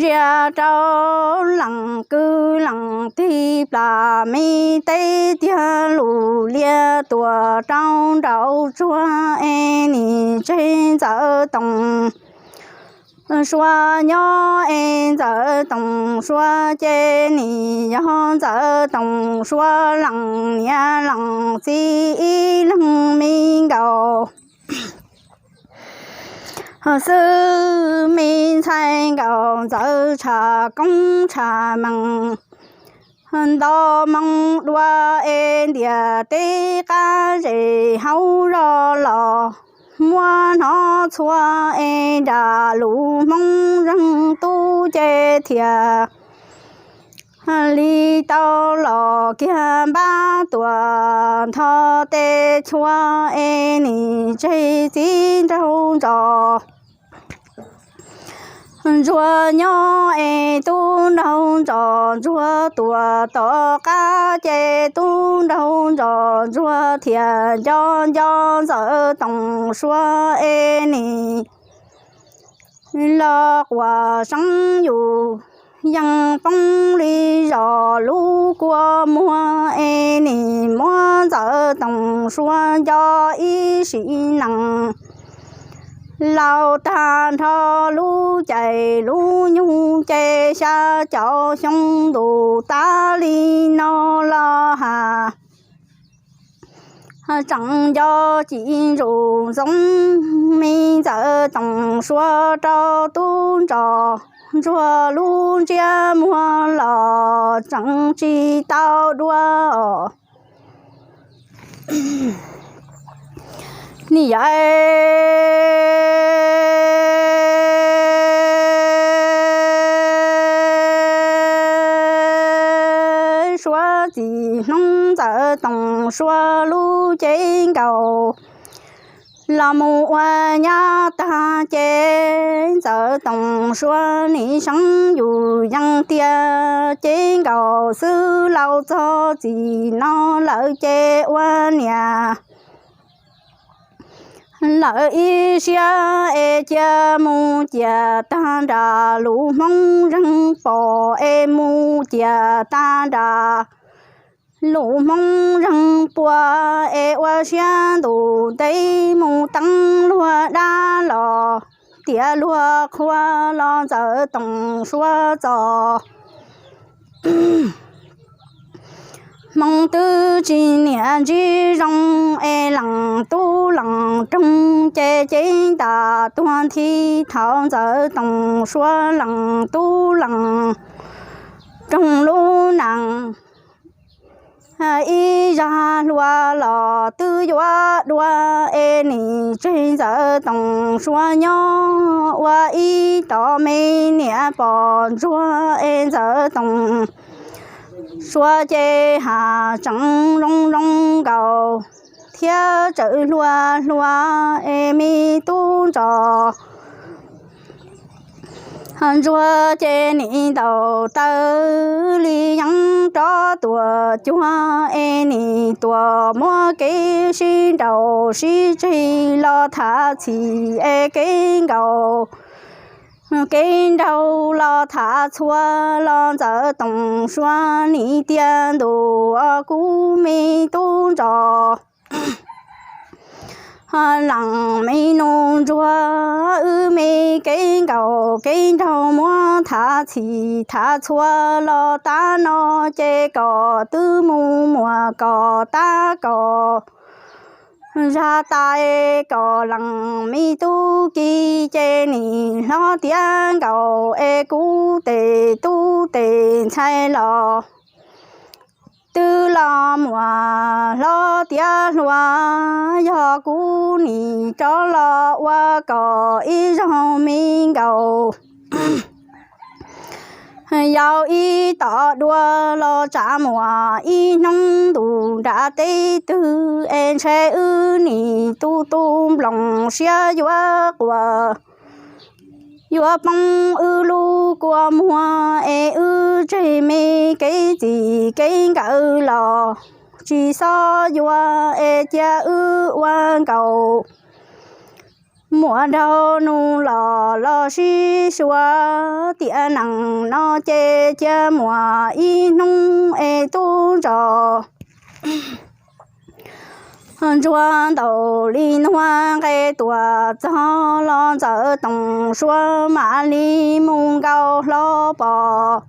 zias rau lees kwv lees tij plas me teb tiag lus lias tuam rau nraum tsuag es nim tseg Ntxawm Toom Sua nyob es Ntxawm Toom Sua ces nim yog Ntxawm Toom Sua lees niam lees txiv ib leeg me nkaus xwb me ntxhais nkaus Ntxawm tshaj koob tshaj mees nto moo dua es ntiaj teb qab zes hauv zos los muab hnov txhua es nram lus Hmoob zeeg tub ces thiaj li tau los kiag npab tuam nthos tes chua es nim tseg txiv nraug ntsos Ntsuag nyob es tub nraug ntsos Ntsuag tuam tom qab ces tub nraug ntsos Ntsuag thiaj nco nco Ntxawm Toom Sua es nim los quaj seeb yus yeej poob li zos lub kua muag es nim muab Ntxawm Toom Sua nco ib sim neej laus tag nrho lub caij lub nyoog ces xya caum xyoo ntus tas li no los has tseem nco cim ntsuj ntxoo me Ntxawm Toom Sua rau tub ntsos Ntsuag lub ntsiab muag los tseem tsis tau dua os. Ni yawm Suav txim hnub Ntxawm Toom Sua lub cev nkaus los mus ua nyab tag ces Ntxawm Toom Sua nim seev yus yeej tiag cev nkaus xwb laus txog txim no lawm ces ua niam lawm ib siab es cia mus ciam tag nram lus Hmoob zeeg pom es mus ciam tag nram lus Hmoob zeeg pua es ua siab ntuj ntev mus teeb luag dab los tiav luag qhua los Ntxawm Toom Sua txom hmoo twb tsis niam ntsib zoo es lees tub lees roog ces cev ntam tuag nthi thaum Ntxawm Toom Sua lees tub lees roog lub neej ib zag hlua los twb yuav dua es nim tseg Ntxawm Toom Sua nyob ua ib tom me niam pom ntsuag es Ntxawm Toom Sua ces has tseem zoo zoo nkaus thiab tsawm hlua hlua es me tub ntsos Ntsuag ces nim ntaus taw li yeeb rov tuam cuag es nim tuam muab kev sib nraus sib tseg los thav txhim es kev nkaus kev nraug los thav txhua los Ntxawm Toom Sua nim tias ntuj os kuv me tub ntsos lees me nus ntsuag wb me kev nkaus kev nraug muab thav txhim thav txhua los tab no ces kom twb mus muas kom tab kom zag tais kom lees me tub ki ces nim hlob tiav nkaus es kuv tes tub tes ntxhais los twb los muas hlob tiav hluas yog kuv nim rov los ua kom ib zaug me nkaus yau ib tom dua los tsav muas ib hnub ntuj nram teb twg es ntshe wb nim tu tu nploos siab yuav quas yuav poob wb lub kua muag es wb tseg me kev txim kev nkawm los tsis xob yuav es cia wb ua nkaus muas nraug nus los los sib sua tiam nees no ces cia muas ib hnub es tub ntsos ntsuag ntaus li nuag nqe tuam txog los Ntxawm Toom Sua mam li mus nkaus hlo pom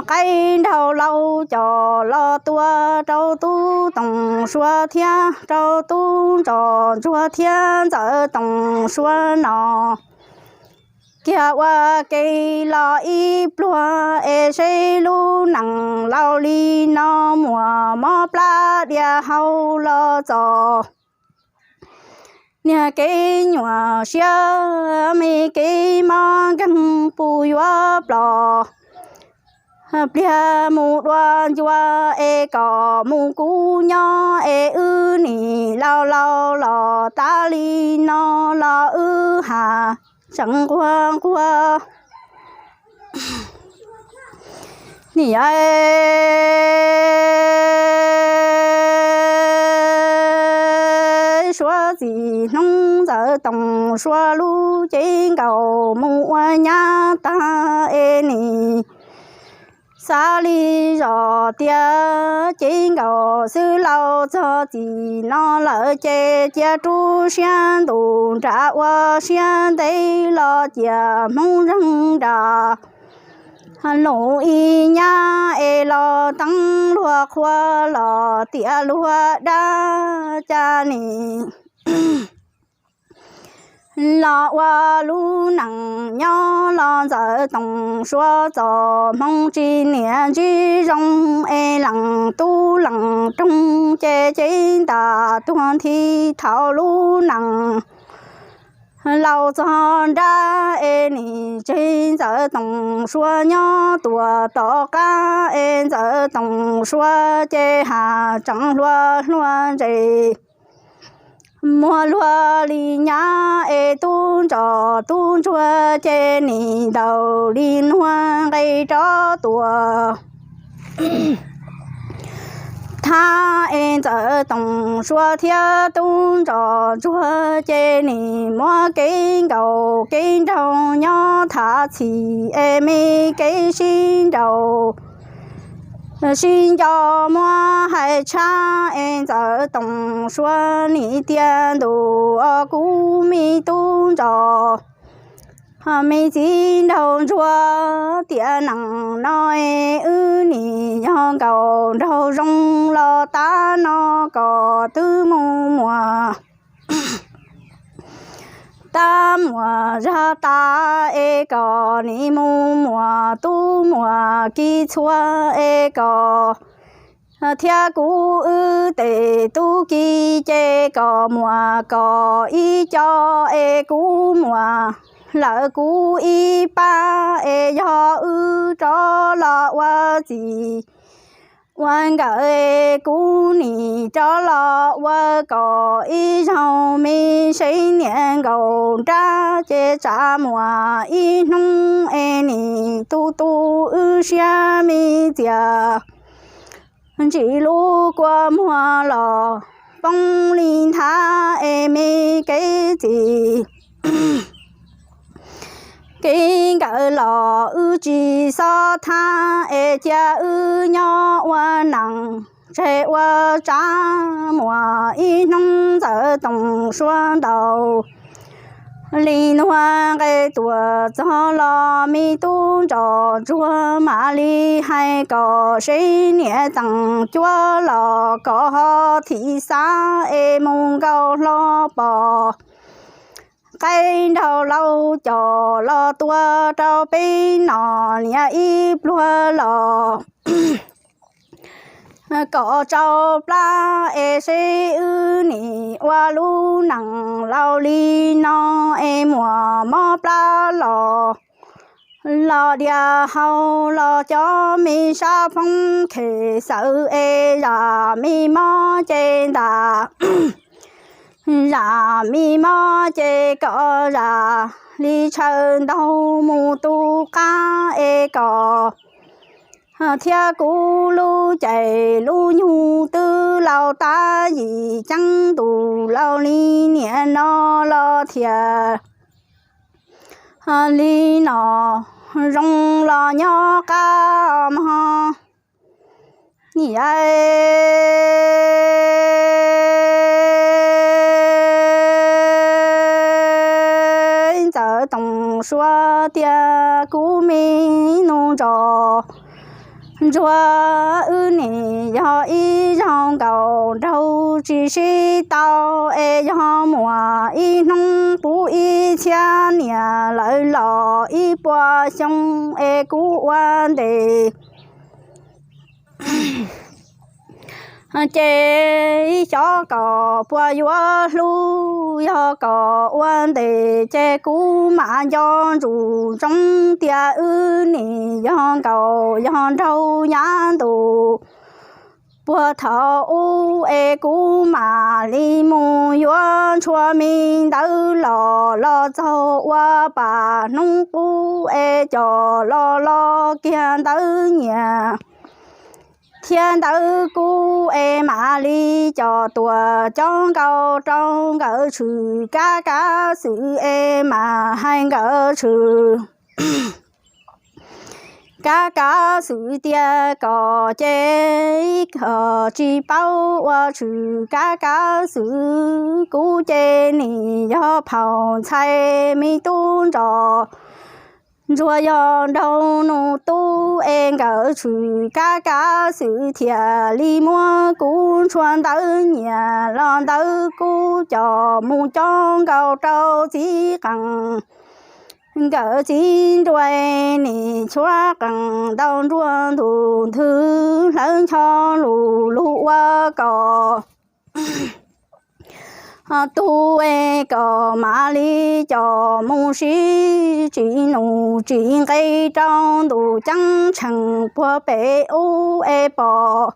qaib nraug laus cos los tua rau tub Toom Sua thiab rau tub ntsos ntsuag thiab Ntxawm Toom Sua no kiag ua ke los ib pluag es seb lub nees laus li no muas mob plab dias hau los txos niag kev nyuam siab me kev mob nkeeg puas yuav plos pliag mus dua ncua es kom mus kuv nyob es wb nim laus laus los tas li no los wb has tseem nquag nquag. Niam, suav txim hnub Ntxawm Toom Sua lub cev nkaus mus ua nyab tag es nim xav li zos tias cev nkaus xwb laus txog txim no lawm ces cia rub siab ntus nram ua siab ntev los cia Hmoob zeeg nram lus ib nyab es los teeb luag qhua los tias luag dab cas nim los ua lub nees nyob los Ntxawm Toom Sua txom hmoo tsis niam ntsib zoo es lees tub lees roog ces cev ntas tuag nthi thaum lub nees laus txog nrab es nim tseg Ntxawm Toom Sua nyob tuam tom qab es Ntxawm Toom Sua ces has tseem hluas hluas ntses muag luag li nyab es tub ntsos tub ntsuag ces nim ntaus li nuag nqe rov tuam thab es Ntxawm Toom Sua thiab tub ntsos ntsuag ces nim muab kev nkaus kev nraug nyob thav txhim es me kev sib nraus sib nco muab hais tshab es Ntxawm Toom Sua nim tias ntuj os kuv me tub ntsos me txiv nraug ntsuag tiam nees no es wb nim yog nkaus nraug zoo los tab no kom twb mus muas tab muas zag tas es kom nim mus muas tub muas ki txhua es kom thiab kuv wb tes tub ki ces kom muas kom ib co es kuv muas lawm kuv ib pab es yog wb rov los ua txim Ua nkawd kuv nim rov los ua kom ib zaug me seb niam nkaum nrab ces tsam muaj ib hnub es nim tu tu wb siab me txias ntsis lub kua muag los poob li nthav es me kev txim kev nkawm los wb tsis xob thab es cia wb nyob ua neej tseg ua tsav muaj ib hnub ntxawm toom suav ntaus li nuag nqe tuam txog los me tub ntsoj ntsuag mam li hais kom seb niam teem cuab los kom ho thim xav es mus nkaus hlo pom qaib nraug laus coj los tua rau peb nom niam ib pluag los kom tsau plab es seb wb nim ua lub neej laus li no es muaj mob plab los los dias hau los cov me sab phoob khem xawv es zam me mob ces ntas zam me mob ces kom zam li tshaw ntaug mus tu qab es kom thiab kuv lub caij lub nyoog twb laus tab yim ceeb ntus laus li niam no los thiaj li no zoo los nyob qab mog. Niam ntxawm toom suav tias kuv me nus ntsoj ntsuag wb nim yog ib zaug nkaus nraug tsis sib tau es yog muaj ib hnub puv ib txhiab niam lawv los ib puas xyoo es kuv ua ntes ces xyov kom puas yuav hlub, yog kom ua ntes ces kuv mam nco ntsoov ntsoov tias wb nim yog nkaus yog nraug yav ntus puag thaum ub es kuv mam li mus yuav ntshua me ntawv los los txog ua pam hnub qub es coj los los kiag ntawv nyias thiab ntawv kub es mam li coj tuaj cob nkaus rau nkawd tshwm kab kab xwm es mam hais nkawd tshwm kab kab xwm tias kom ces kom tsis paub ua tshwm kab kab xwm, kuv ces nim yog phaum ntxhais me tub ntsoj ntsuag yog nraug nus tub es nkawd tshwm kab kab xwm thiaj li muab kuv ntshua ntawv nyias los ntawv kub coj mus cob nkaus rau txiv qeej. Nkawd txiv nruas nim tshuab qeej ntau nruas ntuj nthwv hlawv ncho lus lug ua kom tub es kom mam li coj mus sib tsis nus tsis nqe rau ntuj ceeb tsheej puag pem ub es pom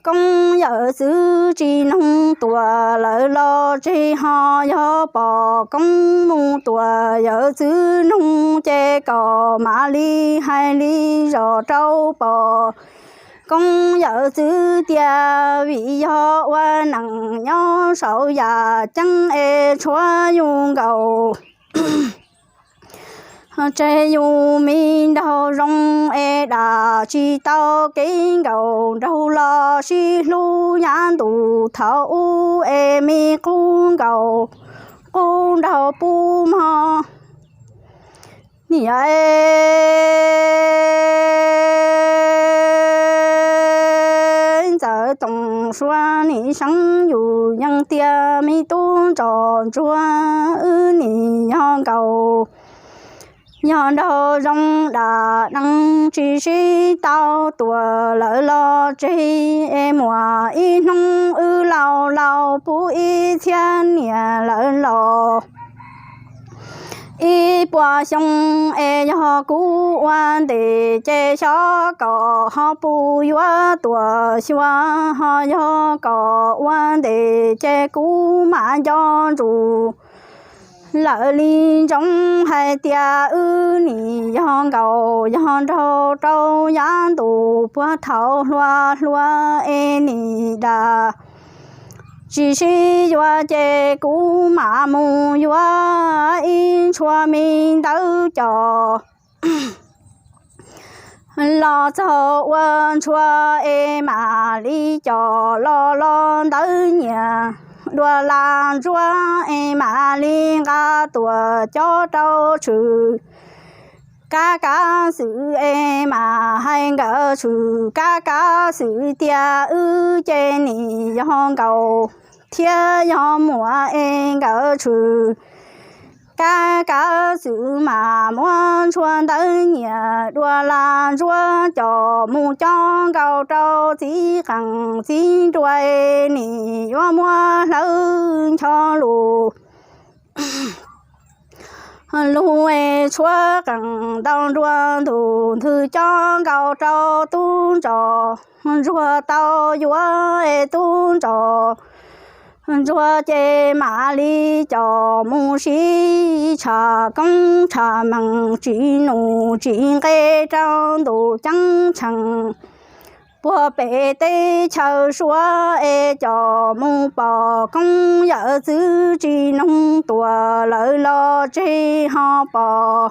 koob yawm txwv tsis noog tuam lawv los tseg, ho yog pom koob mus tuam yawm txwv noog ces kom mam li hais li zos rau pom koob yawm txwv tias vim yog ua neej nyob saum yam ceeb es tshuav yus nkaus tseg yus me nraug zoo es dam tsis tau kev nkaus nraug los sib hlub yav ntuj thaum ub es me qub nkaus qub nraug pub mog. Niam ntxawm toom suav nim seev yus yeej tias me tub ntsoj ntsuag wb nim yog nkaus yog nraug zoo dam neeg tsis sib tau tuam lawv los tseg es muaj ib hnub wb laus laus puv ib txhiab niam lawv los ib puas xyoo es yog kuv ua ntes ces xyov kom ho puas yuav tuam xyuas, ho yog kom ua ntes ces kuv mam nco ntsus lawm li ntsoov hais tias wb nim yog nkaus yog nraug rau yav ntuj puag thaum hluas hluas es nim dam tsis sib yuav ces kuv mam mus yuav ib ntshua me ntawv cos los txog ua ntshua es mam li cos los los ntawv nyiam dua la ntsuab es mam li nqa tuam cob rau tshwm. Kab kav xwm es mam hais nkawd tshwm, kab kav xwm tias wb ces nim yog nkaus thiab yog muam es nkawd tshwm. Kab kav xwm mam muab ntshua ntawv nyiam dua la ntsuab cos mus cob nkaus rau txiv qeej txiv nruas es nim yuav muab hlawv ncho lus. Lug es tshuab qeej ntau nruas ntug ntwg cob nkaus rau tub ntsos ntsuag tau yuav es tub ntsos ntsuag ces mam li cos mus sib tsham koob tsham mees tsis num tsis nqe rau ntuj ceeb tsheej puag pem teb chaws Suav es cos mus pom koob yawm txwv tsis noog tuam lawv los tseg ho pom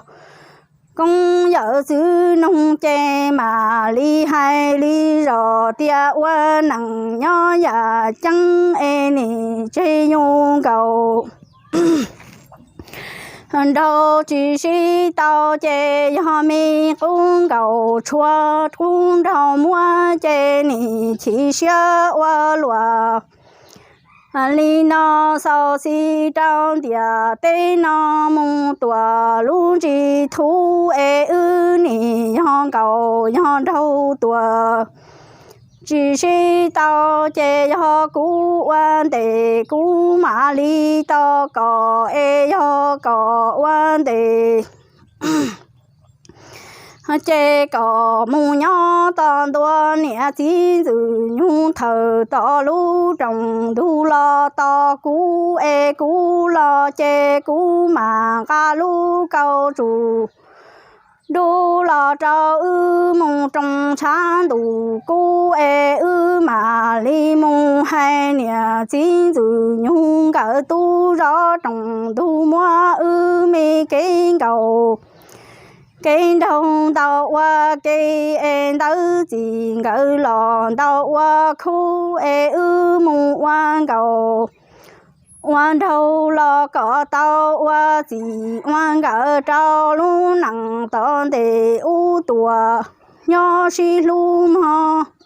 koob yawm txwv noog ces mam li hais li zos tias ua neej nyob yam ceeb es nim tseg yus nkaus nraug tsis sib tau ces yog me qub nkaus tshuav qub nraug muab ces nim chim siab ua luam. Li no xaus xis rau ntiaj teb no mus tuam lub ntsis thub es wb nim yog nkaus yog nraug tuam tsis sib tau ces yog kuv ua ntes kuv mam li tau kom es yog kom ua ntes ces kom mus nyob tos ntua niam txiv ntxwg nyoog thawm tom lub rooj ntug los tos kuv es kuv los ces kuv mam nqa lub kauj tsuj dub los rau wb mus roos tshav ntuj kub es wb mam li mus hais niam txiv ntxwg nyoog nkawd tub zov roos ntug muab wb me kev nkaus kev nraug ntau ua ke es ntawv txim nkawd los ntau ua khub es wb mus ua nkaus ua nraug los kom tau ua txim ua nkawm rau lub neej tom ntej ub tuam nyob sib hlub mog.